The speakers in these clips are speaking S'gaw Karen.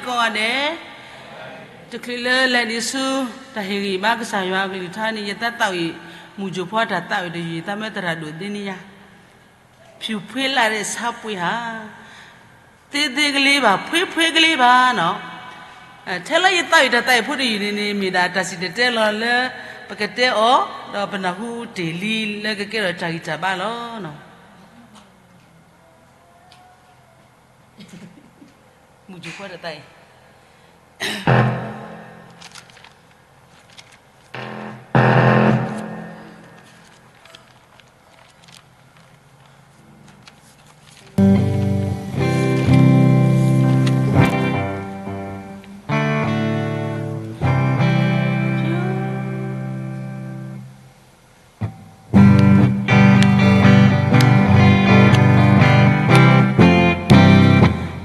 ကိးဂၤဒဲး, တချုးလၢလဲၤဒံးဆူ တၢ်ဟ့ၣ်ဂံၢ်ဘါကစၢ်ယွၤအကလုၢ်ကထါန့ၣ် ယတၢ်သးဝံၣ် မုၢ်ကၠိၣ်ဖီတၢ်သးဝံၣ်တယုၢ် ယတၢ်မၢသရၣ်ဒိၣ်သ့န့ၣ်ယၤ, ဖြူဖွေးလာတဲ့ ဆါပှ့ၤဟါ, သေးသေးကလေးပါ, ဖွေးဖွေးကလေးပါနီၤ. ထဲလၢယသးဝံၣ်တၢ်သးဝံၣ်ဖိတယုၢ်န့ၣ်န့ၣ် မ့ၢ်ဒၣ်တၢ်စံၣ်တဲၤတဲလီၤလၢ ပကတဲအီၤ ဒီးပနၢ်ဟူတ့ၢ်လံလၢကကဲထီၣ်တၢ်ဂံၢ်တၢ်ဘါလီၤ. မုၢ်ကၠိၣ်ဖီတၢ်သးဝံၣ်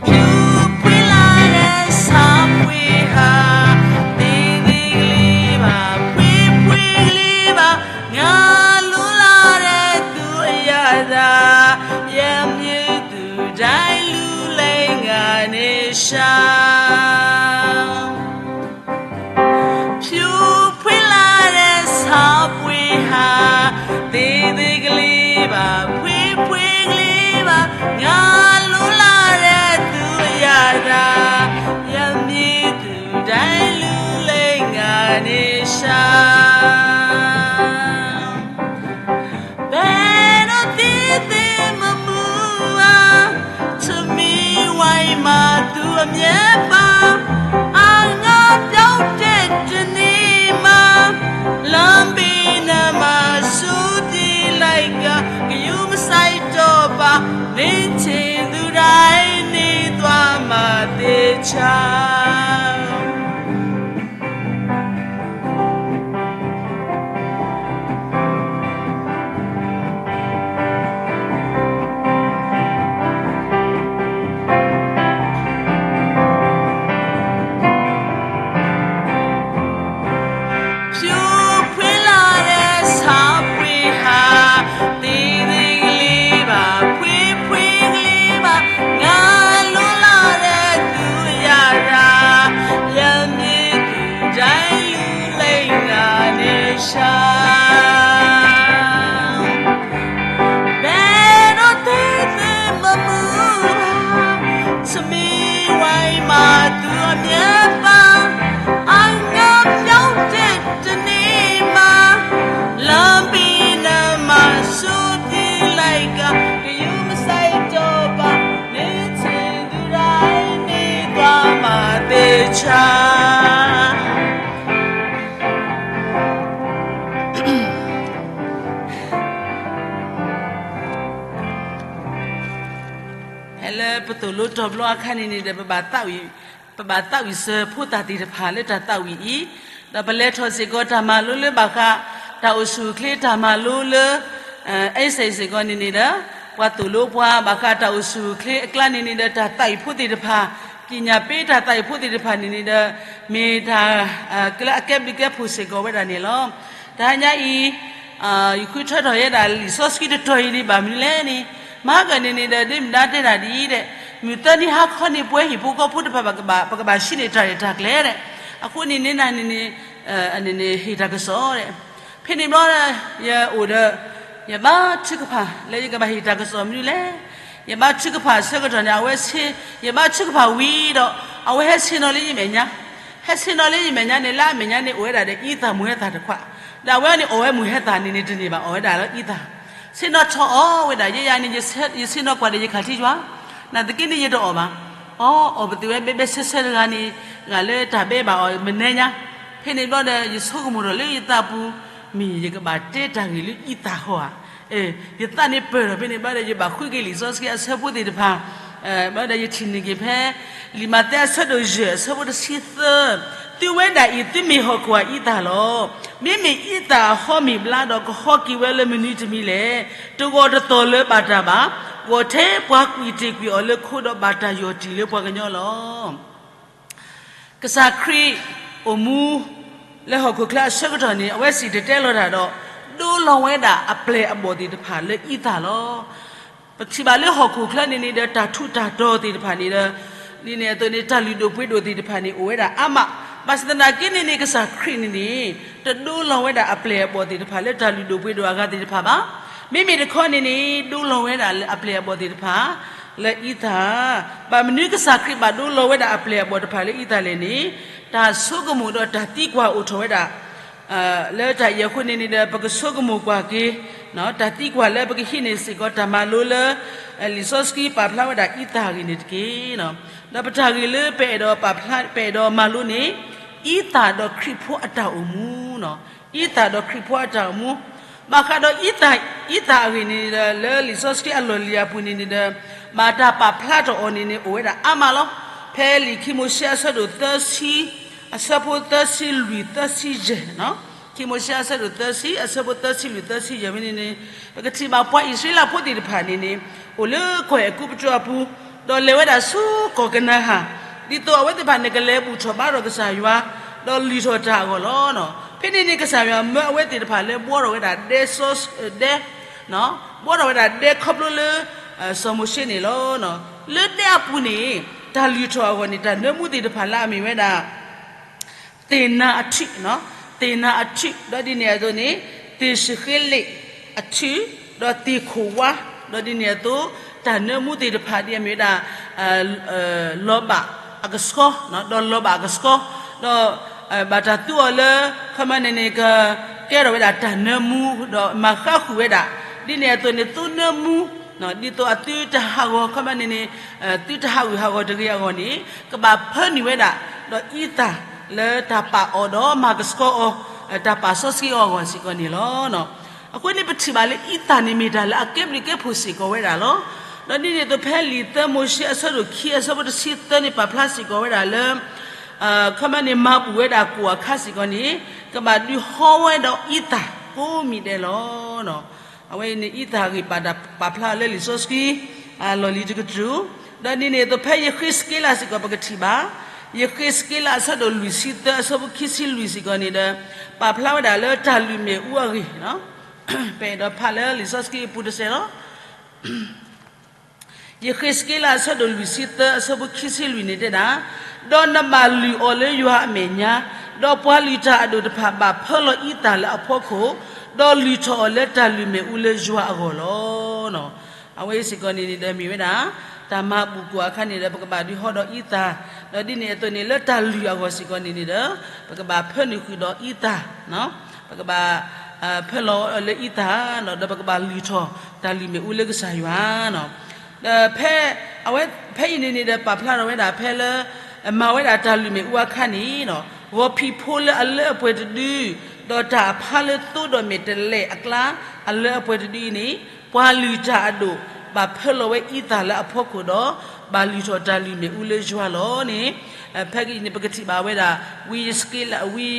ဖြူဖွေးလာတဲ့ ဆါပှ့ၤဟါ, သေးသေးကလေးပါ, ဖွေးဖွေးကလေးပါ, ငါလိုလားတဲ့ သူ့အရသာ, မျက်မြင်သူတိုင်း လူလိမ်ငါနဲ့ရှောင် ဖြူဖွေးလာတဲ့ ဆါပှ့ၤဟါ, သေးသေးကလေးပါ, ဖွေးဖွေးကလေးပါ, ငါလိုလားတဲ့ သူ့အရသာ, မျက်မြင်သူတိုင်း လူလိမ်ငါနဲ့ရှောင် ဘယ်တော့ သေးသေးမမူဟာ ထမင်းဝိုင်းမှာ သူ့အမျက်ပါ အငှားပျောက်တဲ့တနေ့မှာ လမ်းဘေးနားမှာ စွန့်ပစ်လိုက်က ဂရုမစိုက်တော့ပါ နင်းချင်သူတိုင်း နင်းသွားမှာသေချာ ဖြူဖွေးလာတဲ့ ဆါပှ့ၤဟါ, သေးသေးကလေးပါ, ဖွေးဖွေးကလေးပါ, ငါလိုလားတဲ့ သူ့အရသာ, မျက်မြင်သူတိုင်း လူလိမ်ငါနဲ့ရှောင် ဘယ်တော့ သေးသေးမမူဟာ ထမင်းဝိုင်းမှာ သူ့အမျက်ပါ အငှားပျောက်တဲ့တနေ့မှာ လမ်းဘေးနားမှာ စွန့်ပစ်လိုက်က ဂရုမစိုက်တော့ပါ နင်းချင်သူတိုင်း နင်းသွားမှာသေချာ ဖဲလၢပသိၣ်လိတီၤဘျီအခါန့ၣ်န့ၣ်ဒီး ပဘၣ်သးဝံၣ်စၢၤဖိသၣ်သ့ၣ်တဖၣ်လၢတၢ်သးဝံၣ်အံၤ, ဒီးပလဲၤထီၣ်စ့ၢ်ကီးတၢ်မၤလိလၢဘၣ်ဃး တၢ်အိၣ်ဆူၣ်အိၣ်ချ့တၢ်မၤလိလၢ အဲစဲးစ့ၢ်ကီးန့ၣ်န့ၣ်ဒီး ပှၤသိၣ်လိပှၤဘၣ်ဃးတၢ်အိၣ်ဆူၣ်အိၣ်ချ့အကျါန့ၣ်န့ၣ်ဒီး တၢ်သးဝံၣ်ဖိသ့ၣ်တဖၣ်, ပညာပေးတၢ်သးဝံၣ်ဖိသ့ၣ်တဖၣ်န့ၣ်န့ၣ်ဒီး မ့ၢ်တၢ်လၢအကဲဘျုးကဲဖှိၣ်စ့ၢ်ကီးဝဲဒၣ်န့ၣ်လီၤ. တဟါညါအံၤ ယဃုထၢထီၣ်ယဲဒၣ်လံာ်စီဆှံတတီၤအံၤန့ၣ် ဘၣ်မနုၤလဲၣ်န့ၣ် မဟါကၢန့ၣ်န့ၣ်ဒီး ဒ်မုၢ်ဒါတဲဒၣ်ဒ်အံၤဒီး မုၢ်သၢနံၤဟါခီန့ၣ် ပဝဲဟံၣ်ဖိဃီဖိတဖၣ် ပကဘၣ် ပကဘၣ်ဆှံန့ၢ်တၢ်ရဲၣ်တၢ်ကျဲၤဒီး အဃိန့ၣ်န့ၣ်နၤန့ၣ်န့ၣ် ဟ့ၣ်တၢ်ကစီၣ်ဒီး ဖဲန့ၣ်ဘျီ ယအိၣ်ဒီး ယဘါထုကဖၣ်လၢယကဘၣ်ဟ့ၣ်တၢ်ကစီၣ်မနုၤလဲၣ်. ယဘါထုကဖၣ်အဆၢကတီၢ်န့ၣ် အဝဲဆ့, ယဘါထုကဖၣ်ဝံၤဒီး အဝဲဟဲဆ့ၣ်နီၤလၢယမဲာ်ညါ, ဟဲဆ့ၣ်နီၤလၢယမဲာ်ညါန့ၣ် လၢအမဲာ်ညါန့ၣ် အိၣ်ဝဲဒၣ်ဒီးအံသၣ်မုၢ်ဟဲသၣ်တခွး, ဒီးအဝဲန့ၣ်အီၣ်ဝဲမုၢ်ဟဲသၣ်န့ၣ်န့ၣ်တန့ၢ်ဘၣ် အီၣ်ဝဲဒၣ်လၢအံသၣ်, ဆ့ၣ်နီၤထီၣ်အီၣ်ဝဲဒၣ် ယဲယၤန့ၣ် ယဆ့ၣ်နီၤကွၢ်ဒီးယခးထံယွၤ, နာ်သက့န့ၣ်ယတအီၣ်ဘၣ်, အီၣ်အီၣ်ပသ့ၣ်ဝဲဘဲဘဲဆဲဆဲတဂၤန့ၣ် ဂၤလၢတၢ်ဘဲဘၣ်အီၤမနဲညါ, ဖဲန့ၣ်ဘျီဒီး ယဆိကမိၣ်ထီၣ်လၢယသးပူၤ မ့ၢ်ယကဘၣ်တဲတၢ်ဂ့ၢ်လၢအံသၣ်ဃီဧါ, ယသးန့ၣ်ပၢၢ်ထီၣ်ဖဲန့ၣ်ဘျီဒီး ယဘၣ်ဃုက့ၤလံာ်စီဆှံအဆၢဖိသ့ၣ်တဖၣ်, ဘျီဒီးယထံၣ်န့ၢ်က့ၤဖဲ လံာ်မးသဲအဆၢဒိၣ်ယဲၢ်အဆၢဖိတဆံသၢ, သုဝဲဒၣ်အံၤ သုမ့ၢ်ဟီၣ်ခိၣ်အအံသၣ်လီၤ. မ့မ့ၢ်အံသၣ်အဟီမ့ၢ်ဘျါဒီး ကဟီက့ၤဝဲလၢမနုၤတမံၤလဲၣ်. တဂီၢ်တသီၣ်လၢဘၣ်တၢ်ဘၣ်, ဂီၢ်ထဲပှၤကွံာ်တ့ၢ်ကွံာ်အီၤလၢခိဒီး ဘၣ်တၢ်ယီၢ်တံၢ်လၢပှၤကညီလီၤ. ကစၢ်ခရံာ်အိၣ်မူ လၢဟီၣ်ခိၣ်ချၢအဆၢကတီၢ်န့ၣ် အဝဲစံၣ်တဲၤတဲလီၤတၢ်ဒီး ဒိလီၤဝဲဒၣ်အပျဲၢ်အဘီၣ်သ့ၣ်တဖၣ်လၢအံသၣ်လီၤ. ပထံၣ်ဘၣ်လၢဟီၣ်ခိၣ်ချၢန့ၣ်န့ၣ်ဒီး တၢ်ထူးတၢ်တီၤသ့ၣ်တဖၣ်န့ၣ်ဒီး ဒ်န့ၣ်အသိးန့ၣ် တၢ်လုၢ်ဒိၣ်ပှ့ၤဒိၣ်သ့ၣ်တဖၣ်န့ၣ် အိၣ်ဝဲဒၣ်အါမး, ဘၣ်ဆၣ်သနာ်က့န့ၣ်န့ၣ် ကစၢ်ခရံာ်န့ၣ်န့ၣ် တဒိလီၤဝဲဒၣ်အပျဲၢ်အဘီၣ်သ့ၣ်တဖၣ်လၢတၢ်လုၢ်ဒိၣ်ပှ့ၤဒိၣ်အဂၤသ့ၣ်တဖၣ်ဘၣ်. မ့မ့ၢ်တခီန့ၣ်န့ၣ် ဒိလီၤဝဲဒၣ်လၢအပျဲၢ်အဘီၣ်သ့ၣ်တဖၣ် လၢအံသၣ်, ဘၣ်မနုၤကစၢ်ခရံာ်ဘၣ်ဒိလီၤဝဲဒၣ်အပျဲၢ်အဘီၣ်တဖၣ်လၢအံသၣ်လဲၣ်န့ၣ်, တၢ်ဆိကမိၣ်ဒီးတၢ်သံကွၢ်အိၣ်ထီၣ်ဝဲဒၣ် လၢတၢ်အံၤအဃိန့ၣ်န့ၣ်ဒီး ပကဆိကမိၣ်ကွၢ်က့ၤ တၢ်သံကွၢ်လၢပကဟံးန့ၢ်စ့ၢ်ကီးတၢ်မၤလိလၢ လံာ်စီဆှံပာ်ဖျါဝဲဒၣ်အံသၣ်အဂ့ၢ်န့ၣ်တက့ၢ်. ဒီးပတၢ်ဂ့ၢ်လၢပအဲၣ်ဒိးပာ်ဖျါ ပအဲၣ်ဒိးမၤလိန့ၣ် အံသၣ်ဒီးခရံာ်ဖိအတၢ်အိၣ်မူ, အံသၣ်ဒီးခရံာ်ဖိအတၢ်အိၣ်မူ, ဘၣ်ဃးဒီးအံသၣ်, အံသၣ်အဂ့ၢ်န့ၣ်ဒီး လၢလံာ်စီဆှံအလီၢ်လံၤအပူၤန့ၣ်န့ၣ်ဒီး ဘၣ်တၢ်ပာ်ဖျါထီၣ်အီၤန့ၣ်န့ၣ် အိၣ်ဝဲဒၣ်အါမးလီၤ. ဖဲလံာ်ခံမိၤၡ့အဆၢဒိၣ်သၢဆံ အဆၢဖိသၢဆံလွံၢ် သၢဆံယဲၢ်, ခံမိၤၡ့အဆၢဒိၣ်သၢဆံ အဆၢဖိသၢဆံလွံၢ် သၢဆံယဲၢ်ဝဲန့ၣ်န့ၣ် ပကထံၣ်ဘၣ်ပှၤအံၣ်စရ့လးဖိသ့ၣ်တဖၣ်န့ၣ်န့ၣ် အိၣ်လၢကီၢ်အဲၤကူပတူးအပူၤ, ဒီးလဲၤဝဲဒၣ်ဆူကီၢ်ကနၤအၣ်, ဒ်သိးအဝဲသ့ၣ်တဖၣ်န့ၣ် ကလဲၤဘူၣ်ထီၣ်ဘါထီၣ်ကစၢ်ယွၤ, ဒီးလုၢ်ထီၣ်တၢ်အဂီၢ်လီၤ. ဖဲန့ၣ်န့ၣ် ကစၢ်ယွၤမၢအဝဲသ့ၣ်တဖၣ်လၢဘှီထီၣ်ဝဲဒၣ်ဒဲစီဆှံ, ဒဲ ဘှီထီၣ်ဝဲဒၣ်ဒဲခီဖျိလၢ စီၤမိၤၡ့န့ၣ်လီၤ. လၢဒဲအပူၤန့ၣ် တၢ်လုၢ်ထီၣ်အဂီၢ်န့ၣ် တၢ်နၢမူသ့ၣ်တဖၣ်လၢအမ့ၢ်ဝဲဒၣ် သ့ၣ်နၤအထံး, သ့ၣ်နၤအထံး, ဒီးဒ်န့ၣ်အသိးန့ၣ် သ့ၣ်ၡဃ့လ့းအထံး, ဒီးသ့ၣ်ခိၣ်ဝါ, ဒီးဒ်န့ၣ်အသိး တၢ်နၢမူသ့ၣ်တဖၣ်ဒ်အမ့ၢ်ဝဲဒၣ် လီၤဘၣ်အကဆှီ, ဒီးလီၤဘၣ်အကဆှီ, ဒီး ဘၣ်တၢ်သူအီၤလၢ ခီမီန့ၣ်န့ၣ် ကကဲထီၣ်ဝဲဒၣ်တၢ်နၢမူ ဒီးမၤဃါဃုာ်ဝဲဒၣ်, ဒ်န့ၣ်အသိးန့ၣ် သိနၢမူ ဒ်သိးအသုတဟးဂီၤ ခီမီန့ၣ်န့ၣ် သုတဟးဂူာ်ဟးဂီၤတဂ့ၤအဂီၢ်န့ၣ် ကဘၣ်ဖၢနုာ်ဝဲဒၣ် ဒီးအံသၣ်လၢတၢ်ပာ်အီၤဒီးမၤကဆှီအီၤ, တၢ်ပာ်စီဆှံအီၤအဂီၢ်စ့ၢ်ကီးန့ၣ်လီၤ. အဃိန့ၣ်ပထံၣ်ဘၣ်လၢအံသၣ်န့ၣ်မ့ၢ်တၢ်လၢအကဲဘျုးကဲဖှိၣ်စ့ၢ်ကီးဝဲဒၣ်လီၤ. ဒီးဒ်န့ၣ်အသိးဖဲလံာ်သၢမိၤၡ့အဆၢဒိၣ်ခံ အဆၢဖိတဆံသၢန့ၣ် ပာ်ဖျါစ့ၢ်ကီးဝဲဒၣ်လၢ ခီမီန့ၣ် မၤဘူၣ်ဝဲဒၣ်ကိၣ်အခါစ့ၢ်ကီးန့ၣ် ကဘၣ်ဒုးဟီဝဲဒီးအံသၣ်ကိးမံၤဒဲးလီၤ. အဝဲအံၤန့ၣ် အံသၣ်အဂ့ၢ်ပာ်တၢ်ပာ်ဖျါအီၤလၢလံာ်စီဆှံ လီၢ်လံၤတကတြူၢ်, ဒီးဒ်န့ၣ်အသိးဖဲယဃ့းစက့လးစ့ၢ်ကီးပကထံၣ်ဘၣ်, ယဃ့းစက့လးအဆၢဒိၣ်လွံၢ်ဆံသၢ အဆၢဖိခံဆံလွံၢ်စ့ၢ်ကီးန့ၣ်ဒီး ပာ်ဖျါဝဲဒၣ်လၢတၢ်လုၢ်မ့ၣ်အူအဂ့ၢ်, ပအဲၣ်ဒိးဖးလၢလံာ်စီဆှံအပူၤတစဲးလီၤ. ယဃ့းစက့လးအဆၢဒိၣ်လွံၢ်ဆံသၢ အဆၢဖိခံဆံလွံၢ်န့ၣ်တဲဒၣ်, ဒီးနဘၣ်လုၢ်အီၤလၢယွၤအမဲာ်ညါ, ဒီးပှၤလုၢ်တၢ်အဒိၣ်တဖၣ်ဘၣ်ဖၢလီၤအံသၣ်လၢအဖီခိၣ်, ဒီးလုၢ်ထီၣ်အီၤလၢတၢ်လုၢ်မ့ၣ်အူလၢယွၤအဂီၢ်လီၤ. အဝဲစ့ၢ်ကီးန့ၣ်န့ၣ်ဒီးမ့ၢ်ဝဲဒၣ် တၢ်မၤဘူၣ်ကိၣ်အခါန့ၣ်ဒီး ပကဘၣ်ဒုးဟီဒီးအံသၣ်, ဒီးဒ်န့ၣ်အသိးန့ၣ် လၢတၢ်လုၢ်အဂီၢ်စ့ၢ်ကီးန့ၣ်န့ၣ်ဒီး ပကဘၣ်ဖၢနုာ်ဃုာ်ဒီးအံသၣ်, ပကဘၣ် ဖၢလီၤလၢအံသၣ်, ဒီးပကဘၣ်လုၢ်ထီၣ်တၢ်လုၢ်မ့ၣ်အူလၢကစၢ်ယွၤ, ဒီးဖဲ အဝဲ ဖဲအံၤန့ၣ်န့ၣ်ဒီး ပာ်ဖျါထီၣ်ဝဲဒၣ်ဖဲလၢ မၤဝဲဒၣ်တၢ်လုၢ်မ့ၣ်အူအခါန့ၣ်, ဂီၤဖံးဖိလၢအလၢအပှဲၤတဒု, ဒီးတၢ်အဖးလၢသိဒီးမဲာ်တဲးလဲးအကျါ အလၢအပှဲၤတဒုအံၤန့ၣ်, ပှၤလုၢ်တၢ်အဒိၣ် ဘၣ်ဖၢလီၤဝဲအံသၣ်လၢအဖီခိၣ်ဒီး ဘၣ်လုၢ်ထီၣ်တၢ်လုၢ်မ့ၣ်အူလၢယွၤလီၤန့ၣ်, ဖဲအံၤန့ၣ် ပကထံၣ်ဘၣ်ဝဲဒၣ် ဝံယဃ့းစက့လး, ဝံ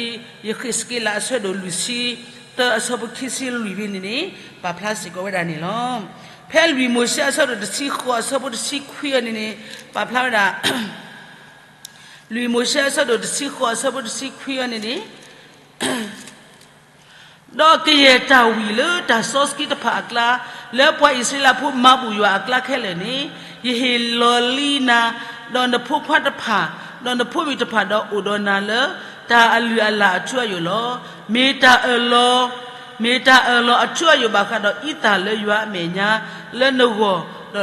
ယဃ့းစက့လးအဆၢဒိၣ်လွံၢ်ဆံသၢ အဆၢဖိခံဆံလွံၢ်ဖဲန့ၣ်န့ၣ် ပာ်ဖျါစ့ၢ်ကီးဝဲဒၣ်န့ၣ်လီၤ. ဖဲလွံၢ်မိၤၡ့အဆၢဒိၣ်တဆံဃိး အဆၢဖိတဆံခွံအံၤန့ၣ်န့ၣ် ပာ်ဖျါဝဲဒၣ် လွံၢ်မိၤၡ့အဆၢဒိၣ်တဆံဃိး အဆၢဖိတဆံခွံအံၤန့ၣ်န့ၣ်, ဒီးကယဲၢ်တၢ်ဝံၣ်လၢတၢ်စီဆှံတဖၣ်အကျါ, လၢပှၤအံၣ်စရ့လးဖိမၤဘူၣ်ယွၤအကျါခဲလၢာ်န့ၣ်, ယဟ့ၣ်လီၤလံနၤ, ဒီးနဖိခွါတဖၣ်, ဒီးနဖိမုၣ်တဖၣ်ဒီးအိၣ်ဒီးနၤလၢ တၢ်အလုၢ်အလၢ်အထူအယိာ်လီၤ. မ့ၢ်တၢ်အၢၣ်လီၤ, မ့ၢ်တၢ်အၢၣ်လီၤအထူအယိာ်ဘၣ်ဃးဒီးအံသၣ်လၢယွၤအမဲာ်ညါ, လၢ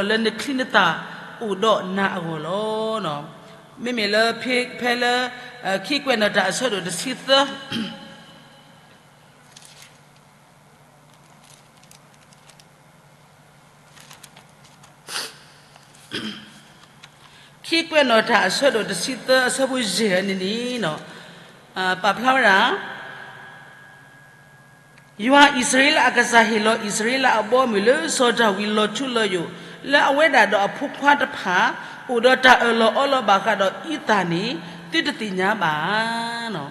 နဂီၢ်, ဒီးလၢနချံနသၣ်အိၣ်ဒီးနၤအဂီၢ်လီၤ. မ့မ့ၢ်လၢဖဲလၢ ခံကွဲးနီၣ်တၢ်အဆၢဒိၣ်တဆံသၢ ခံကွဲးနီၣ်တၢ်အဆၢဒိၣ်တဆံသၢ အဆၢဖိယဲၢ်န့ၣ်န့ၣ်, ပာ်ဖျါဝဲဒၣ် ယွၤအံၣ်စရ့လးအကစၢ်ဟ့ၣ်လီၤအံၣ်စရ့လးအဘီအမုၢ်လၢစီၤဒၤဝံးလီၤထူလီၤယိာ်, လၢအဝဲဒၣ်ဒီးအဖိခွါတဖၣ် အိၣ်ဒီးတၢ်အၢၣ်လီၤအီလီၤဘၣ်ဃးဒီးအံသၣ်န့ၣ် သုတသ့ၣ်ညါဘၣ်ဧါ.